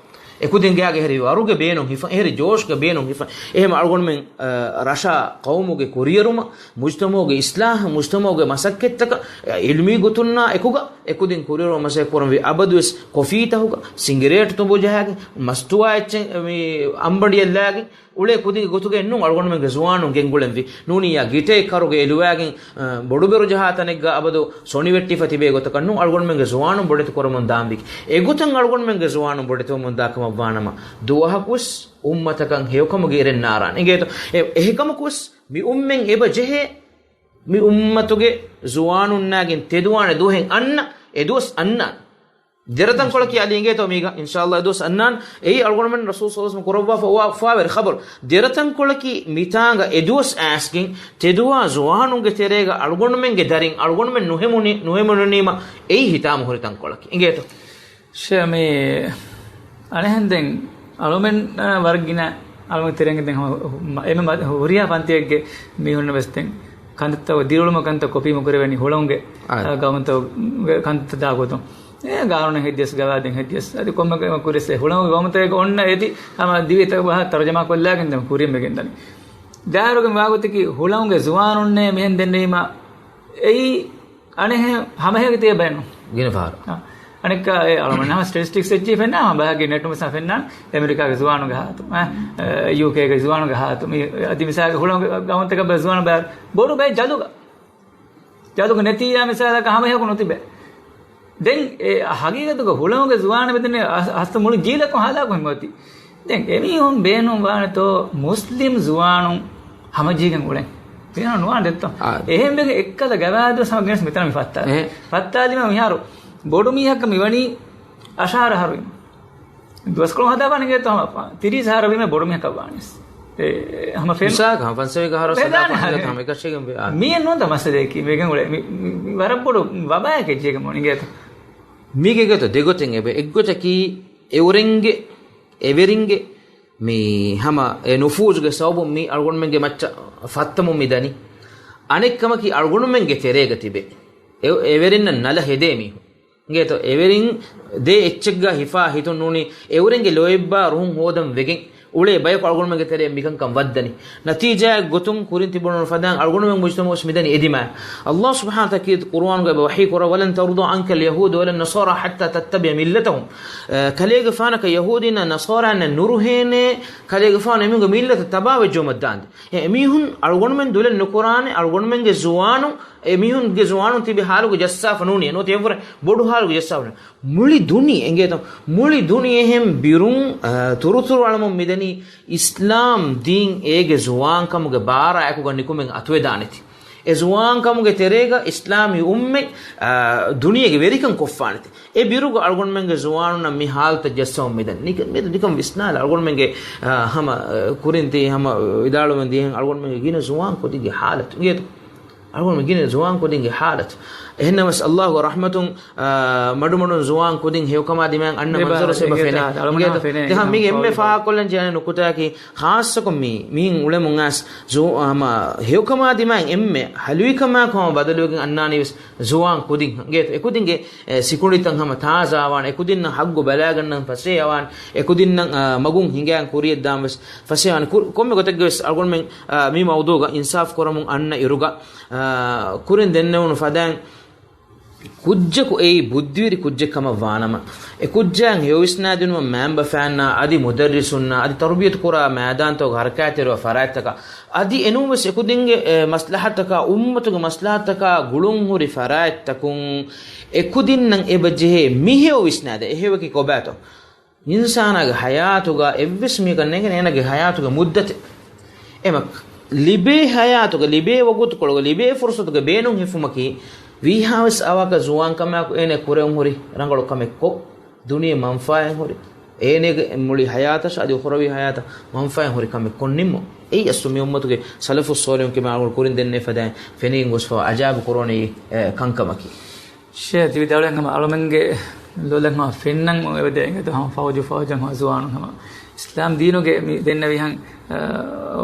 އެކުދިންގެ އާގެ ހެރި ވަރުގެ ބޭނުން ހިފަން، އެހެރި ޖޯޝްގެ ބޭނުން ހިފަން. އެހެމަ އަޅުގަނޑުމެން، އަ، ރަށާ ޤައުމުގެ ކުރިއެރުމަށް، މުޖްތަމަޢުގެ އިޞްލާޙަށް، މުޖްތަމަޢުގެ މަސައްކަތްތަކަށް، އިލްމީ ގޮތުންނާ އެކުގަ އެކުދިން ކުރިއެރުމަށް މަސައްކަތް ކުރަންވީ. އަބަދުވެސް ކޮފީތަހުގަ، ސިނގިރޭޓު ތުނބު ޖަހާގެން، މަސްތުވާ އެއްޗެއް މި އަނބަނޑިއެއް ލާގެން، އުޅޭ ކުދިންގެ ގޮތުގައެއް ނޫން އަޅުގަނޑުމެންގެ ޒުވާނުން ގެންގުޅެންވީ. ނޫނިއްޔާ ގިޓައެއް ކަރުގަ އެލުވާގެން، އަ، ބޮޑުބެރު ޖަހާ ތަނެއްގަ އަބަދު ސޮނިވެއްޓިފަ ތިބޭ ގޮތަކަށް ނޫން އަޅުގަނޑުމެންގެ ޒުވާނުން ބޮޑެތި ކުރަމުން ދާންވީ. އެގޮތަށް އަޅުގަނޑުމެންގެ ޒުވާނުން ބޮޑެތިވަމުން ދާ ކަމަށްވާނަމަ، ދުވަހަކުވެސް އުއްމަތަކަށް ހެޔޮކަމުގެ އެރެން ނާރާނެ. އިނގޭތޯ؟ އެ، އެހެކަމަކުވެސް މި އުއްމަތް އެބަ ޖެހޭ، މި އުއްމަތުގެ ޒުވާނުންނާގެން ތެދުވާނެ ދުވަހެއް އަންނަ، އެ ދުވަސް އަންނާނެ. ދެރަތަންކޮޅަކީ އަލީ އިނގޭތޯ މީގަ؟ އިންޝާﷲ އެ ދުވަސް އަންނާން. އެއީ އަޅުގަނޑުމެން ރަސޫލު ޞައްލަﷲު ޢަލައިހި ވަސައްލަމަ ކުރައްވާފަ އޮވާފާވެރި ޚަބަރު. ދެރަތަންކޮޅަކީ މިތާނގަ އެ ދުވަސް އައިސްގެން ތެދުވާ ޒުވާނުންގެ ތެރޭގަ އަޅުގަނޑުމެންގެ ދަރިން އަޅުގަނޑުމެން ނުހެމުނި-، ނުހެމުނުނީމަ އެއީ ހިތާމަ ހުރި ތަންކޮޅަކީ. އިނގޭތޯ؟ ޝޭ، މި އަނެއްހެން ދެން އަޅުމެން، އަ، ވަރަށް ގިނަ އަޅުމެން ތެރެއިން ދެން ހަމަ ހު-، މަ-، އެންމެ މަ-، ހުރިހާ ފަންތިއެއްގެ މީހުންނަށް ވެސް ދެން ކަންތައްތައް ދިރިއުޅުމަށް ކަންތައް ކޮޕީ މަ ކުރެވެނީ ހުޅަނގުގެ، އާ، އަ، ގައުމުތައް ކަންތައް ދާ ގޮތުން. އެ ގާނޫނެއް ހެއްދިޔަސް، ގަވާއިދެއް ހެއްދިޔަސް، އަދި ކޮންމެ ގައިމަ ކުރިޔަސް އެ ހުޅަނގުގެ ގައުމުތައް އޮންނަ އެދި ހަމަ ދިވެހިތަކަށް ބަހާ ތަރުޖަމާ ކޮށްލާގެން ދެން ކުރިން ވެގެން ދަނީ. ޒާހިރުގެ މި ވާގޮތަކީ ހުޅަނގުގެ ޒުވާނުންނޭ މިހެން ދެންނެވީމާ، އެއީ އަނެއްހެން ހަމަހެޔޮގެ ތިޔަ ބައެއްނު. ގިނަ ފަހަރު. އާ. އަނެއްކާ އެ އަޅުމަން ހަމަ ސްޓެޓިސްޓިކްސް އެއްޗެއް ފެންނާ ހަމަ ބައެއްގެ ނެޓު މިސާ ފެންނާނެ އެމެރިކާގެ ޒުވާނުގެ ހާލަތު، އާ، އެ، ޔޫކޭގެ ޒުވާނުގެ ހާލަތު. މި އަދި މިސާލް ހުޅަނގު ގައުމުތަކަށް ބައެއް ޒުވާނު ބައެއް ބޮޑު ބައެއް ޖަލުގަ. ޖަލުގަ ނެތިއްޔާ މިސާލަކަށް ހަމަހެޔޮކު ނުތިބޭ. ދެން އެ ހަގީގަތުގަ ހުޅަނގުގެ ޒުވާނެއް މިދެންނެވީ އަސް-، އަސްލު މުޅި ޖީލަކުން ހާލާކު ހިމަވަތީ. ދެން އެމީހުން ބޭނުން ވާނެތޯ މުސްލިމް ޒުވާނުން ހަމަޖެހިގެން އުޅެން. ބޭނުން ނުވާނެ ދެއްތޯ. އާ. އެހެންވެގެން އެއްކަލަ ގަވާއިދުވެސް ހަމަ ގެނެސް މިތަނަށް މި ފައްތާލި. އެހެން. ފައްތާލީމަ މިހާރު ބޮޑު މީހަކަށް މިވަނީ އަށާރަ އަހަރު ވީމަ. ދުވަސްކޮޅު ހަދާފާނެ ގޭތޯ ހަމަ ތިރީސް އަހަރަށް ވީމަ ބޮޑު މީހަކަށް ވާނީސް. އެ، ހަމަ ފެން-، މިސާލަކަށް ހަމަ ފަންސަވީސް އަހަރަށް ހަދާފާނެ ހަމަ އެކަށީގެން ވޭ. އާ. މިއެއް ނޫންތަ މައްސަލަޔަކީ ވެގެން އުޅޭ. މި، މި، މި ވަރަށް ބޮޑު ވަބާއެއް އެއްޗެއް މޮނިގޭތޯ. މީގެ ގޮތަށް ދެގޮތެއް އެބަ އެއްގޮތަކީ އެއުރެންގެ، އެވެރިންގެ މި ހަމަ އެ ނުފޫޒުގެ ސަބަބުން މި އަޅުގަނޑުމެންގެ މައްޗަށް ފައްތަމުން މި ދަނީ. އަނެއްކަމަކީ އަޅުގަނޑުމެންގެ ތެރޭގަ ތިބޭ އެ-، އެވެރިންނަށް ނަލަ ހެދޭ މީހުން. އިނގޭތޯ، އެވެރިން ދޭ އެއްޗެއްގަ ހިފާ ހިތުން ނޫނީ، އެއުރެންގެ ލޯތްބާ ރުހުން ހޯދަން ވެގެން އުޅޭ ބަޔަކު އަޅުގަނޑުމެންގެ ތެރެއަށް މިކަންކަން ވައްދަނީ. ނަތީޖާއެއް ގޮތުން ކުރިން ތިބުނު ފަދައިން އަޅުގަނޑުމެން މުޖުތަމަޢުވެސް މިދަނީ އެދިމާ. ﷲ ސުބްޙާނަހޫ ތަޢާލާ ޤުރުއާނުގައި ވަޙީ ކުރައްވާ، ولن ترضى عنك اليهود ولا النصارى حتى تتبع ملتهم. އަ، ކަލޭގެފާނަކަށް ޔަހޫދީންނާ ނަޞާރާއިންނަށް ނުރުހޭނޭ، ކަލޭގެފާނު އެމީހުންގެ މިއްލަތަށް ތަބާވެއްޖައުމަށް ދާންދެން. އެ، އެމީހުން އަޅުގަނޑުމެން ދުލެއް ނުކުރާނެ، އަޅުގަނޑުމެންގެ ޒުވާނުން، އެމީހުންގެ ޒުވާނުން ތިބި ހާލުގަ ޖައްސާފަ ނޫނީ، ނުވަތަ އެއްވަރަށް ބޮޑު ހާލުގަ ޖައްސާފަ ނޫނީ. މުޅި ދުނިޔެ އިނގޭތޯ، މުޅި ދުނިޔެހެން ބިރުން، އަ، ތުރުތުރު އަޅަމުން މިދަނީ އިސްލާމް ދީން އޭގެ ޒުވާންކަމުގެ ބާރާ އެކުގަ ނިކުމެން އަތުވެދާނެތީ. އެ ޒުވާންކަމުގެ ތެރޭގަ އިސްލާމީ އުއްމަތް، އާ، ދުނިޔޭގެ ވެރިކަން ކޮށްފާނެތީ. އެ ބިރުގަ އަޅުގަނޑުމެންގެ ޒުވާނުންނަށް މި ހާލަތަށް ޖައްސަވަން މިދަނީ. ނިކަ-، މި-، ނިކަން ވިސްނާލަ އަޅުގަނޑުމެންގެ، އާ، ހަމަ، އާ، ކުރިން ތި ހަމަ ވިދާޅުވަން ދިޔަހެން އަޅުގަނޑުމެންގެ ގިނަ ޒުވާން ކުދިންގެ ހާލަތު. އިނގޭތޯ؟ އަޅުގަނޑުމެން ގިނަ ޒުވާން ކުދިންގެ ހާލަތު. އެހެންނަމަވެސް ﷲގެ ރަޙްމަތުން، އާ، މަޑުމަޑުން ޒުވާން ކުދިން ހެޔޮކަމާ ދިމާއަށް އަންނަ މަންޒަރު ސެބަ ފެނޭ. އިނގޭތޯ؟ ދެހަން މީގެ އެންމެ ފާހަގަކޮށްލަން ޖެހޭ ނުކުތާއަކީ، ޚާއްޞަކޮށް މީ، މީން އުޅެމުން އައިސް ޒު-، ހަމަ ހެޔޮކަމާ ދިމާއަށް އެންމެ ހަލުވިކަމާއެކު ހަމަ ބަދަލުވެގެން އަންނާނީވެސް ޒުވާން ކުދިން. އިނގޭތޯ؟ އެކުދިންގެ، އެ، ސިކުނޑިތައް ހަމަ ތާޒާވާނެ، އެކުދިންނަށް ހައްގު ބަލާގަންނަން ފަސޭހަވާނެ، އެކުދިންނަށް، އާ، މަގުން ހިނގާން ކުރިޔަށްދާން ވެސް ފަސޭހަވާނެ. ކު-، ކޮންމެ ގޮތެއްގަވެސް އަޅުގަނޑުމެން، އާ، މި މައުޟޫގަ އިންސާފް ކުރަމުން އަންނަ އިރުގަ، އާ، ކުރިން ދެންނެވުނު ފަދައިން ކުއްޖަކު އެއީ ބުއްދިވެރި ކުއްޖެއް ކަމަށް ވާނަމަ، އެ ކުއްޖާއަށް ހެޔޮވިސްނާދިނުމަށް މައިންބަފައިންނާ އަދި މުދައްރިސުންނާ އަދި ތަރުބިޔަތު ކުރާ މައިދާންތަކުގަ ހަރަކާތްތެރިވާ ފަރާތްތަކާ އަދި އެނޫންވެސް އެކުދިންގެ، އެ، މަސްލަހަތަކާ އުއްމަތުގެ މަސްލަހަތަކާ ގުޅުންހުރި ފަރާތްތަކުން އެކުދިންނަށް އެބަ ޖެހޭ މި ހެޔޮ ވިސްނާދޭ. އެ ހެޔޮވަކީ ކޮބާތޯ؟ އިންސާނާގެ ހަޔާތުގަ އެއްވެސް މީހަކަށް ނޭނގޭނެ އޭނާގެ ހަޔާތުގެ މުއްދަތެއް. އެމަ ލިބޭ ހަޔާތުގަ، ލިބޭ ވަގުތުކޮޅުގަ، ލިބޭ ފުރުސަތުގެ ބޭނުން ހިފުމަކީ، ވީހާވެސް އަވަހަކަށް ޒުވާންކަމާއެކު އޭނަ ކުރެވުން ހުރި ރަނގަޅު ކަމެއް ކޮށް، ދުނިޔެ މަންފާއެއް ހުރި، އޭނަގެ މުޅި ހަޔާތަށް އަދި އުޚްރަވީ ހަޔާތަށް މަންފާއެއް ހުރި ކަމެއް ކޮށް ނިންމުން. އެއީ އަސްލު މި އުއްމަތުގެ ސަލަފުއް ޞާލިޙުން ކިބާ އަޅުގަނޑު ކުރިން ދެންނެވި ފަދައިން ފެނިގެން ގޮސްފަވާ އަޖާއިބު ކުރާނެ، އެ، ކަންކަމަކީ. ޝޭޚް ތި ވިދާޅުވި ހަމަ އަޅުމެންގެ ލޮލަށް ހަމަ ފެންނަން އެބަދޭ އިނގޭތޯ ހަމަ ފައުޖު ފައުޖަށް ހަމަ ޒުވާނުން ހަމަ އިސްލާމް ދީނުގެ މި ދެންނެވިހެން، އަ،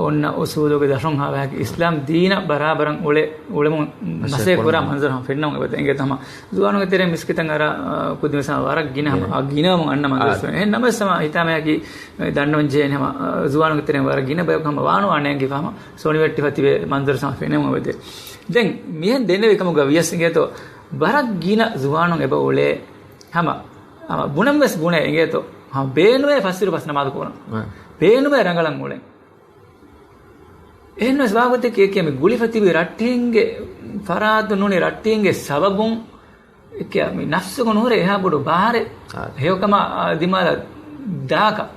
އޮންނަ އުސޫލުގެ ދަށުން ހަމަ ވާހަކަ އިސްލާމް ދީނަށް ބަރާބަރަށް އުޅެ، އުޅެމުން މަސައްކަތް މަސައްކަތް ކުރާ ކުރުން. މަންޒަރު ހަމަ ފެންނަމުން އެބަދޭ އިނގޭތޯ ހަމަ ޒުވާނުންގެ ތެރެއިން މިސްކިތަށް އަރާ، އަ، ކުދިން ވެސް ހަމަ ވަރަށް ގިނަ ހަމަ، އާ، އަ، ގިނަވަމުން އަންނަ މަންޒަރު އާ. ފެންނަން. އެހެން ނަމަވެސް ހަމަ ހިތާމަޔަކީ ދަންނަވަން ޖެހޭނެ ހަމަ، އަ، ޒުވާނުންގެ ތެރެއިން ވަރަށް ގިނަ ބަޔަކު ހަމަ ވާނުވާ ނޭނގިފަ ހަމަ ސޮނިވެއްޓިފަ ތިބޭ މަންޒަރު ހަމަ ފެންނަމުން އެބަދޭ. ދެން މިހެން ދެންނެވި ކަމުގަ ވިޔަސް އިނގޭތޯ ވަރަށް ގިނަ ޒުވާނުން އެބަ އުޅޭ ހަމަ، ހަމަ ބުނަން ވެސް ބުނޭ އިނގޭތޯ ހަމަ ބޭނުވޭ ފަސްއިރު ފަސް ނަމާދު ކުރަން. އަ. ބޭނުވޭ ރަނގަޅަށް އުޅެން. އެހެން ވެސް ވާގޮތެއް ކިޔެ މި ގުޅިފަ ތިބި ރައްޓެހިންގެ ފަރާތު ނޫނީ ރައްޓެހިންގެ ސަބަބުން އެކިޔާ މި ނަފްސުގަ ނުހުރޭ އެހާ ބޮޑު ބާރެއް. އާ. ހެޔޮކަމާ، އާ، ދިމާލަށް ދާކަށް.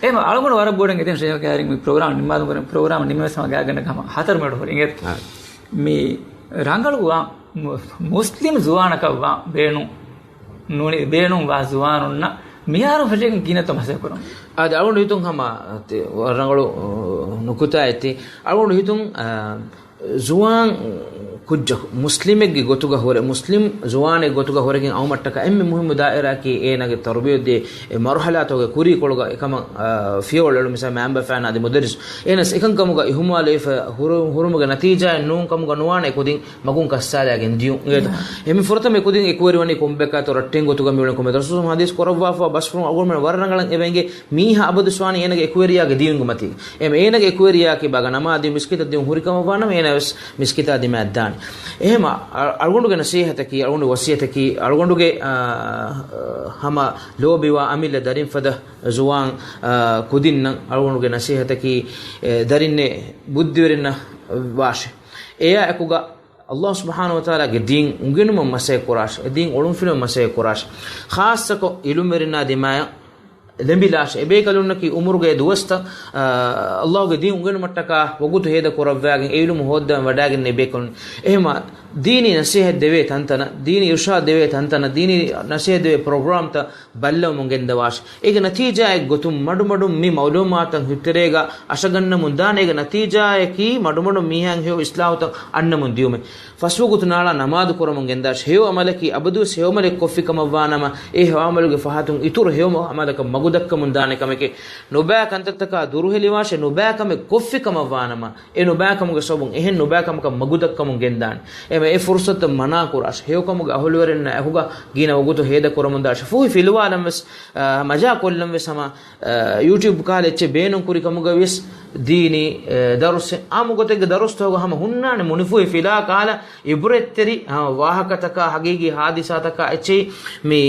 އެހެން އަޅުގަނޑު ވަރަށް ބޮޑަށް އެދެން ޝޭޚް ކައިރިން މި ޕްރޮގްރާމް ނިންމާލުމުގެ ޕްރޮގްރާމް ނިމެވެސް ހަމަ ގާތްގަނޑަކަށް ހަމަ ހަތަރު މިނެޓު ހުރި އިނގޭތަ؟ އާ. މި ރަނގަޅު ވާ، މު-، މުސްލިމް ޒުވާނަކަށް ވާ ބޭނުން ނޫނީ ބޭނުން ވާ ޒުވާނުންނަށް މިހާރު ފެށިގެން ގިނަތަ މަސައްކަތް ކުރަން. އާދެ، އަޅުގަނޑު ހިތުން ހަމަ ތި-، ރަނގަޅު، އު، ނުކުތާއެއް ތި. އަޅުގަނޑު ހިތުން، އާ، ޒުވާން ކުއްޖަކު މުސްލިމެއްގެ ގޮތުގަ ހުރެ، މުސްލިމް ޒުވާނެއް ގޮތުގަ ހުރެގެން އައުމަށްޓަކާ އެންމެ މުހިއްމު ދާއިރާއަކީ އޭނާގެ ތަރުބިޔަތު ދޭ އެ މަރުހަލާތަކުގެ ކުރީކޮޅުގަ އެކަމަށް، އާ، ފިޔަވަޅު އެޅުން. މިސާ މައިންބަފައިން އަދި މުދައްރިސު އޭނަސް އެކަންކަމުގަ އިހުމާލުވެފަ ހުރު-، ހުރުމުގެ ނަތީޖާއެއް ނޫން ކަމުގަ ނުވާނެ އެ ކުދިން މަގުން ކައްސާލައިގެން ދިޔުން. އެ މި ފުރަތަމަ އެ ކުދިން އެކުވެރިވަނީ ކޮންބައެއްކާތޯ ރައްޓެހިން ގޮތުގަ މިއުޅެން ކޮންމެ ދަރުސު ހަދީސް ކުރައްވާފަ ބަސްފުޅުން އަޅުގަނޑުމެން ވަރަށް ރަނގަޅަށް އެބަ އެނގޭ މީހާ އަބަދުވެސް ވާނީ އޭނަގެ އެކުވެރިޔާގެ ދީންގެ މަތީގަ. އެމަ އޭނަގެ އެކުވެރިޔާއަކީ ބާގަ ނަމާދީ މިސްކިތަށް ދިޔުން ހުރިކަމަށްވާނަމަ އޭނަ ވެސް މިސްކިތާ ދިމާއަށް ދާނެ. އެހެމަ އަ-، އަޅުގަނޑުގެ ނަސޭހަތަކީ، އަޅުގަނޑުގެ ވަސިޔަތަކީ، އަޅުގަނޑުގެ، އާ، ހަމަ ލޯބިވާ އަމިއްލަ ދަރިން ފަދަ ޒުވާން، އާ، ކުދިންނަށް އަޅުގަނޑުގެ ނަސޭހަތަކީ، އެ، ދަރިންނޭ ބުއްދިވެރިންނަށް ވާށެ. އެޔާ އެކުގަ އައްލާހު ސުބްޙާނަހު ވަތަޢާލާގެ ދީން އުނގެނުމަށް މަސައްކަތް ކުރާށެ. އެ ދީން އޮޅުންފިލުމަށް މަސައްކަތް ކުރާށެ. ޚާއްޞަކޮށް އިލްމުވެރިންނާ ދިމާޔަށް ލެނބިލާށެ. އެބޭކަލުންނަކީ އުމުރުގެ ދުވަސްތައް، އާ، އައްލާހުގެ ދީން އުނގެނުމަށްޓަކާ ވަގުތު ހޭދަ ކުރައްވާގެން އެ އިލްމު ހޯއްދަވަން ވަޑާގެންނެވި ބޭކަލުން. އެހެމަ ދީނީ ނަސޭހަތް ދެވޭ ތަންތަނަށް، ދީނީ އިރުޝާދު ދެވޭ ތަންތަނަށް، ދީނީ ނަސޭހަތް ދެވޭ ޕްރޮގްރާމްތައް ބައްލަވަމުން ގެންދަވާށެ. އޭގެ ނަތީޖާއެއް ގޮތުން މަޑުމަޑުން މި މައުލޫމާތުތައް ހިތްތެރޭގަ އަށަގަންނަމުން ދާނެ. އޭގެ ނަތީޖާއަކީ މަޑުމަޑުން މީހާއަށް ހެޔޮ އިސްލާހުތައް އަންނަމުން ދިޔުމެއް. ފަސްވަގުތު ނާޅާ ނަމާދު ކުރަމުން ގެންދާށެ. ހެޔޮ އަމަލަކީ އަބަދުވެސް ހެޔޮ އަމަލެއް ކޮށްފި ކަމަށްވާނަމަ، އެ ހެޔޮ އަމަލުގެ ފަހަތުން އިތުރު ހެޔޮ އަމަލަކަށް މަގުދައްކަމުން ދާނެ ކަމެކޭ. ނުބައި ކަންތައްތަކާ ދުރުހެލިވާށެ. ނުބައި ކަމެއް ކޮށްފި ކަމަށްވާނަމަ، އެ ނުބައިކަމުގެ ސަބަބުން އެހެން ނުބައިކަމަކަށް މަގުދައްކަމުން ގެންދާނެ. އެމަ އެ ފުރުސަތަށް މަނާ ކުރާށެ. ހެޔޮކަމުގެ އަހުލުވެރިންނާ އެކުގަ ގިނަ ވަގުތު ހޭދަ ކުރަމުންދާށެ. ފޫހި ފިލުވާލަން ވެސް، އާ، މަޖާ ކޮށްލަން ވެސް ހަމަ، އާ، ޔޫޓިއުބް ކާލެއްޗެއް ބޭނުން ކުރި ކަމުގަ ވެސް ދީނީ، އެ، ދަރުސެއް އާއްމު ގޮތެއްގެ ދަރުސްތަކުގަ ހަމަ ހުންނާނެ މުނިފޫހި ފިލާ ކާލަ އިބުރަތްތެރި، ހަމަ ވާހަކަތަކާ، ހަގީގީ ހާދިސާތަކާ އެއްޗެހި މި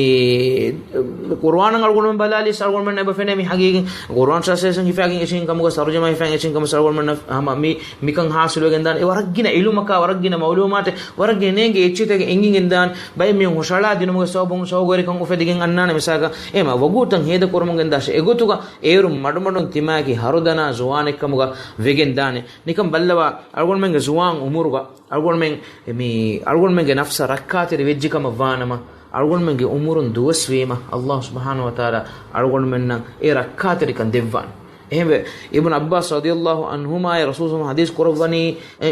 ޤުރުއާނަށް އަޅުގަނޑުމެން ބަލާލިޔަސް އަޅުގަނޑުމެންނަށް އެބަ ފެނޭ މި ހަގީގީ ޤުރުއާން ޓްރާންސްލޭޝަން ހިފާގެން އެއްޗެހި ކަމުގަ ތަރުޖަމާ ހިފާގެން އެއްޗެހި ކަމުގަ އަޅުގަނޑުމެންނަށް ހަމަ މި، މިކަން ހާސިލުވެގެން ދާނެ. އެ ވަރަށް ގިނަ އިލްމަކާ، ވަރަށް ގިނަ މައުލޫމާތެއް، ވަރަށް ގިނަ ނޭނގި އެއްޗެހިތަކެއް އެނގިގެން ދާނެ. ބައެއް މީހުން ހުށަހަޅާ ދިނުމުގެ ސަބަބުން ޝައުގުވެރިކަން އުފެދިގެން އަންނާނެ. މިސާލަކަށް އެމަ ވަގުތަށް ހޭދަ ކުރަމުން ގެންދާށެ. އެގޮތުގަ އޭރުން މަޑުމަޑުން ތިމާއަކީ ހަރުދަނާ ޒުވާނެއްކަމުގަ ވެގެން ދާނެ. ނިކަން ބައްލަވާ، އަޅުގަނޑުމެންގެ ޒުވާން އުމުރުގަ އަޅުގަނޑުމެން މި، އަޅުގަނޑުމެންގެ ނަފްސަށް ރައްކާތެރި ވެއްޖެ ކަމަށް ވާނަމަ، އަޅުގަނޑުމެންގެ އުމުރުން ދުވަސްވީމަ، އައްލާހު ސުބްޙާނަހު ވަތަޢާލާ އަޅުގަނޑުމެންނަށް އެ ރައްކާތެރިކަން ދެއްވާނެ. އެހެންވެ، އިބްނު ޢައްބާސް ރަޟިޔައްލާހު ޢަންހުމާއި ރަސޫލު ޙަދީޘް ކުރައްވަނީ،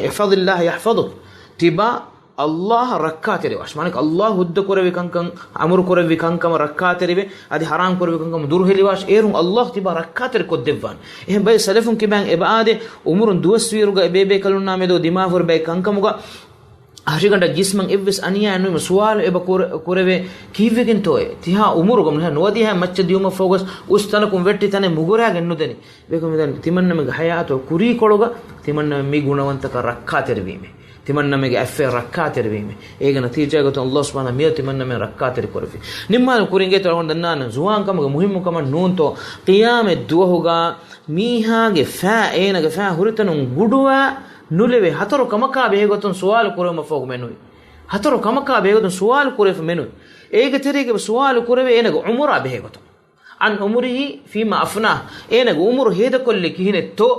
"احفظ الله يحفظك." ތިބާ އައްލާހަށް ރައްކާތެރިވާށި. މާނައަކީ އައްލާހު ހުއްދަ ކުރެއްވި ކަންކަން، އަމުރު ކުރެއްވި ކަންކަމަށް ރައްކާތެރިވެ، އަދި ޙަރާމް ކުރެއްވި ކަންކަމަށް ދުރުހެލިވާށި. އޭރުން އައްލާހު ތިބާ ރައްކާތެރި ކޮށްދެއްވާނެ. އެހެން ބައެއް ސަލަފުން ކިބައިން އެބަ އާދޭ، އުމުރުން ދުވަސްވީއިރުގަ އެބޭބޭކަލުންނާ މެދު ދިމާވާ ހުރި ބައެއް ކަންކަމުގަ ހަށިގަނޑަށް ޖިސްމަށް އެއްވެސް އަނިޔާއެއް ނުވީމަ ސުވާލު އެބަ ކުރެ-، ކުރެވޭ، ކީއްވެގެންތޯއޭ؟ ތިހާ އުމުރުގަ ނުވަދިހަ މައްޗަށް ދިޔުމަށް ފަހުގަސް އުސް ތަނަކުން ވެއްޓި ތަނެއް މުގުރާގެން ނުދެނީ. ބޭކަލުން މިދަނީ ތިމަންނަމެންގެ ޙަޔާތު ކުރީކޮޅުގަ ތިމަންނަމެން މި ގުނަވަންތަކަން ރައްކާތެރިވީމޭ. ތިމަންނަމެންގެ އަތްފައި ރައްކާތެރިވީމޭ. އޭގެ ނަތީޖާގޮތުން އައްލާހު ސުބްޙާނަހު މިއޮތް ތިމަންނަމެން ރައްކާތެރި ކުރެފި. ނިންމާލު ކުރިންގޭތޯ އަޅުގަނޑު ދަންނާނެ ޒުވާންކަމުގެ މުހިއްމުކަމަށް ނޫންތޯ؟ ޤިޔާމަތް ދުވަހުގަ މީހާގެ ފައި، އޭނަގެ ފައި ހުރިތަނުން ގުޑުވާ ނުލެވޭ. ހަތަރު ކަމަކާ ބެހޭގޮތުން ސުވާލު ކުރެވުމަށްފަހު މެނުވި. ހަތަރު ކަމަކާ ބެހޭގޮތުން ސުވާލު ކުރެވިފަ މެނުވި. އޭގެ ތެރޭގަ ސުވާލު ކުރެވޭ އޭނަގެ ޢުމުރާ ބެހޭގޮތުން. عن عمره فيما أفناه، އޭނަގެ ޢުމުރު ހޭދަކޮށްލީ ކިހިނެއްތޯ؟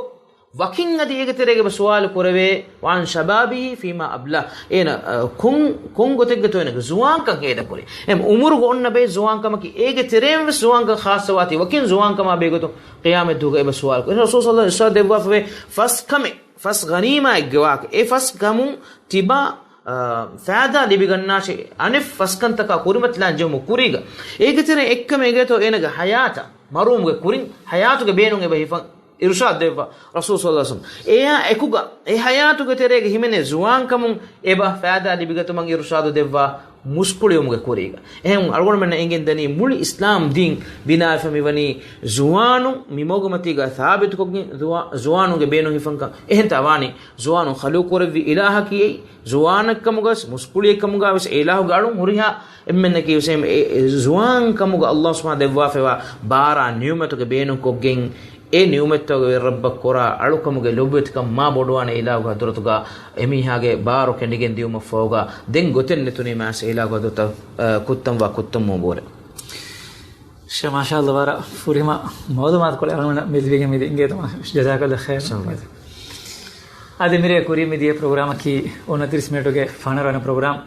ވަކިން އަދި އޭގެ ތެރޭގަ ސުވާލު ކުރެވޭ، وعن شبابه فيما أبلاه، އޭނަ، އަ، ކޮން، ކޮން ގޮތެއްގަތޯ އޭނަގެ ޒުވާންކަން ހޭދަކުރީ؟ އެމް ޢުމުރުގަ އޮންނަ ބައެއް ޒުވާންކަމަކީ އޭގެ ތެރޭން ވެސް ޒުވާންކަން ޚާއްޞަވާތީ ވަކިން ޒުވާންކަމާ ބެހޭގޮތުން ޤިޔާމަތްދުވަހުގަ އެބަ ސުވާލު ކުރޭ. ރަސޫލު ޞައްލަﷲ ޢަލައިހި ވަސައްލަމަ ދެއްވާފަވޭ ފަސް ކަމެއް، ފަސް ޣަނީމާއެއްގެ ވާހަކަ. އެ ފަސް ކަމުން ތިބާ، އާ، ފައިދާ ލިބިގަންނާށޭ، އަނެއް ފަސް ކަންތަކާ ކުރިމަތިލާން ޖެހުމުގެ ކުރީގަ. އޭގެ ތެރެއިން އެއްކަމެއް އެނގޭތޯ އޭނަގެ ޙަޔާތަށް، މަރުވުމުގެ ކުރިން ޙަޔާތުގެ ބޭނުން އެބަ ހިފަން އިރުޝާދު ދެއްވާ ރަސޫލު ޞައްލަﷲ ޢަލައިހި ވަސައްލަމަ. އެއާ އެކުގަ އެ ޙަޔާތުގެ ތެރޭގަ ހިމެނޭ ޒުވާންކަމުން އެބަ ފައިދާ ލިބިގަތުމަށް އިރުޝާދު ދެއްވާ މުސްކުޅިވުމުގެ ކުރީގަ. އެހެން އަޅުގަނޑުމެންނަށް އެނގެން ދަނީ މުޅި އިސްލާމް ދީން ބިނާވެފަ މިވަނީ ޒުވާނުން މި މަގުމަތީގަ ސާބިތުކޮށްގެން ޒުވާ-، ޒުވާނުންގެ ބޭނުން ހިފަންކަން. އެހެންތާ ވާނީ ޒުވާނުން ޚަލުޤުކުރެއްވި އިލާހަކީ އެއީ، ޒުވާނެއްކަމުގަވެސް މުސްކުޅިއެއްކަމުގަވެސް އެ އިލާހުގެ އަޅުން ހުރިހާ އެންމެންނަކީ ވެސް އެ، އެ ޒުވާންކަމުގަ އައްލާހު ސުބްޙާނަހު ދެއްވާފައިވާ ބާރާ ނިޢުމަތުގެ ބޭނުންކޮށްގެން އެ ނިޢުމަތްތަކުގެ ވެރި ރައްބަށް ކުރާ އަޅުކަމުގެ ލޮބުވެތިކަން މާ ބޮޑުވާނެ އިލާހުގެ ޙަޟްރަތުގަ އެމީހާގެ ބާރު ކެނޑިގެން ދިޔުމަށްފަހުގަ ދެން ގޮތެއް ނެތުނީމާ އިލާހުގެ ޙަޟްރަތަށް، އަ، ކުއްތަންވާ ކުއްތަންވުމުގެ ބޯރެ. ޝޭޚް މާޝާﷲ ވަރަށް ފުރިހަމަ މަޢުލޫމާތުކޮޅެއް އަޅުގަނޑަށް މި ލިބިގެން މިދިންގޭތޯ މާ-، ޖަޒާކަﷲ ޚައިރަން. އާދެ މިރޭ ކުރީ މިދިޔަ ޕްރޮގްރާމަކީ އޮނަތިރީސް މިނެޓުގެ ފަނަރަ ވަނަ ޕްރޮގްރާމް.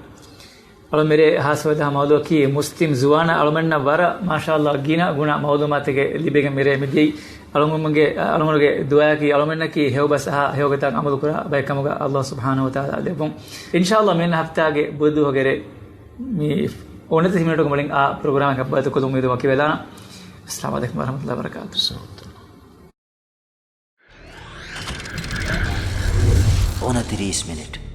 އަޅުމެރޭ ހާސްވެދާ މައުލޫއަކީ މުސްލިމް ޒުވާނާ އަޅުމެންނަށް ވަރަށް މާޝާﷲ ގިނަ ގުނަ މައުލޫމާތެއްގެ ލިބެގެން މިރޭ މިދިޔައީ. އަޅުމެންގެ، އަޅުމެންގެ ދުޢާއަކީ އަޅުމެންނަކީ ހެޔޮބަސް އަހާ ހެޔޮގޮތަށް ޢަމަލުކުރާ ބައެއްކަމުގަ ﷲ ސުބްޙާނަހޫ ވަތަޢާލާ ލެއްވުން. އިންޝާﷲ މިއަންނަ ހަފްތާގެ ބުދުހަގެރޭ މި އޮނަތި މިނެޓުގެ މުޅިން އާ ޕްރޮގްރާމަކަށް ބައިތުކޮށްލުމުގެ ވަކިވެލާނަން. އައްސަލާމު ޢަލައިކުމް ވަރަޙްމަތުﷲ ވަބަރަކާތުހު. އޮނަތިރީސް މިނެޓް.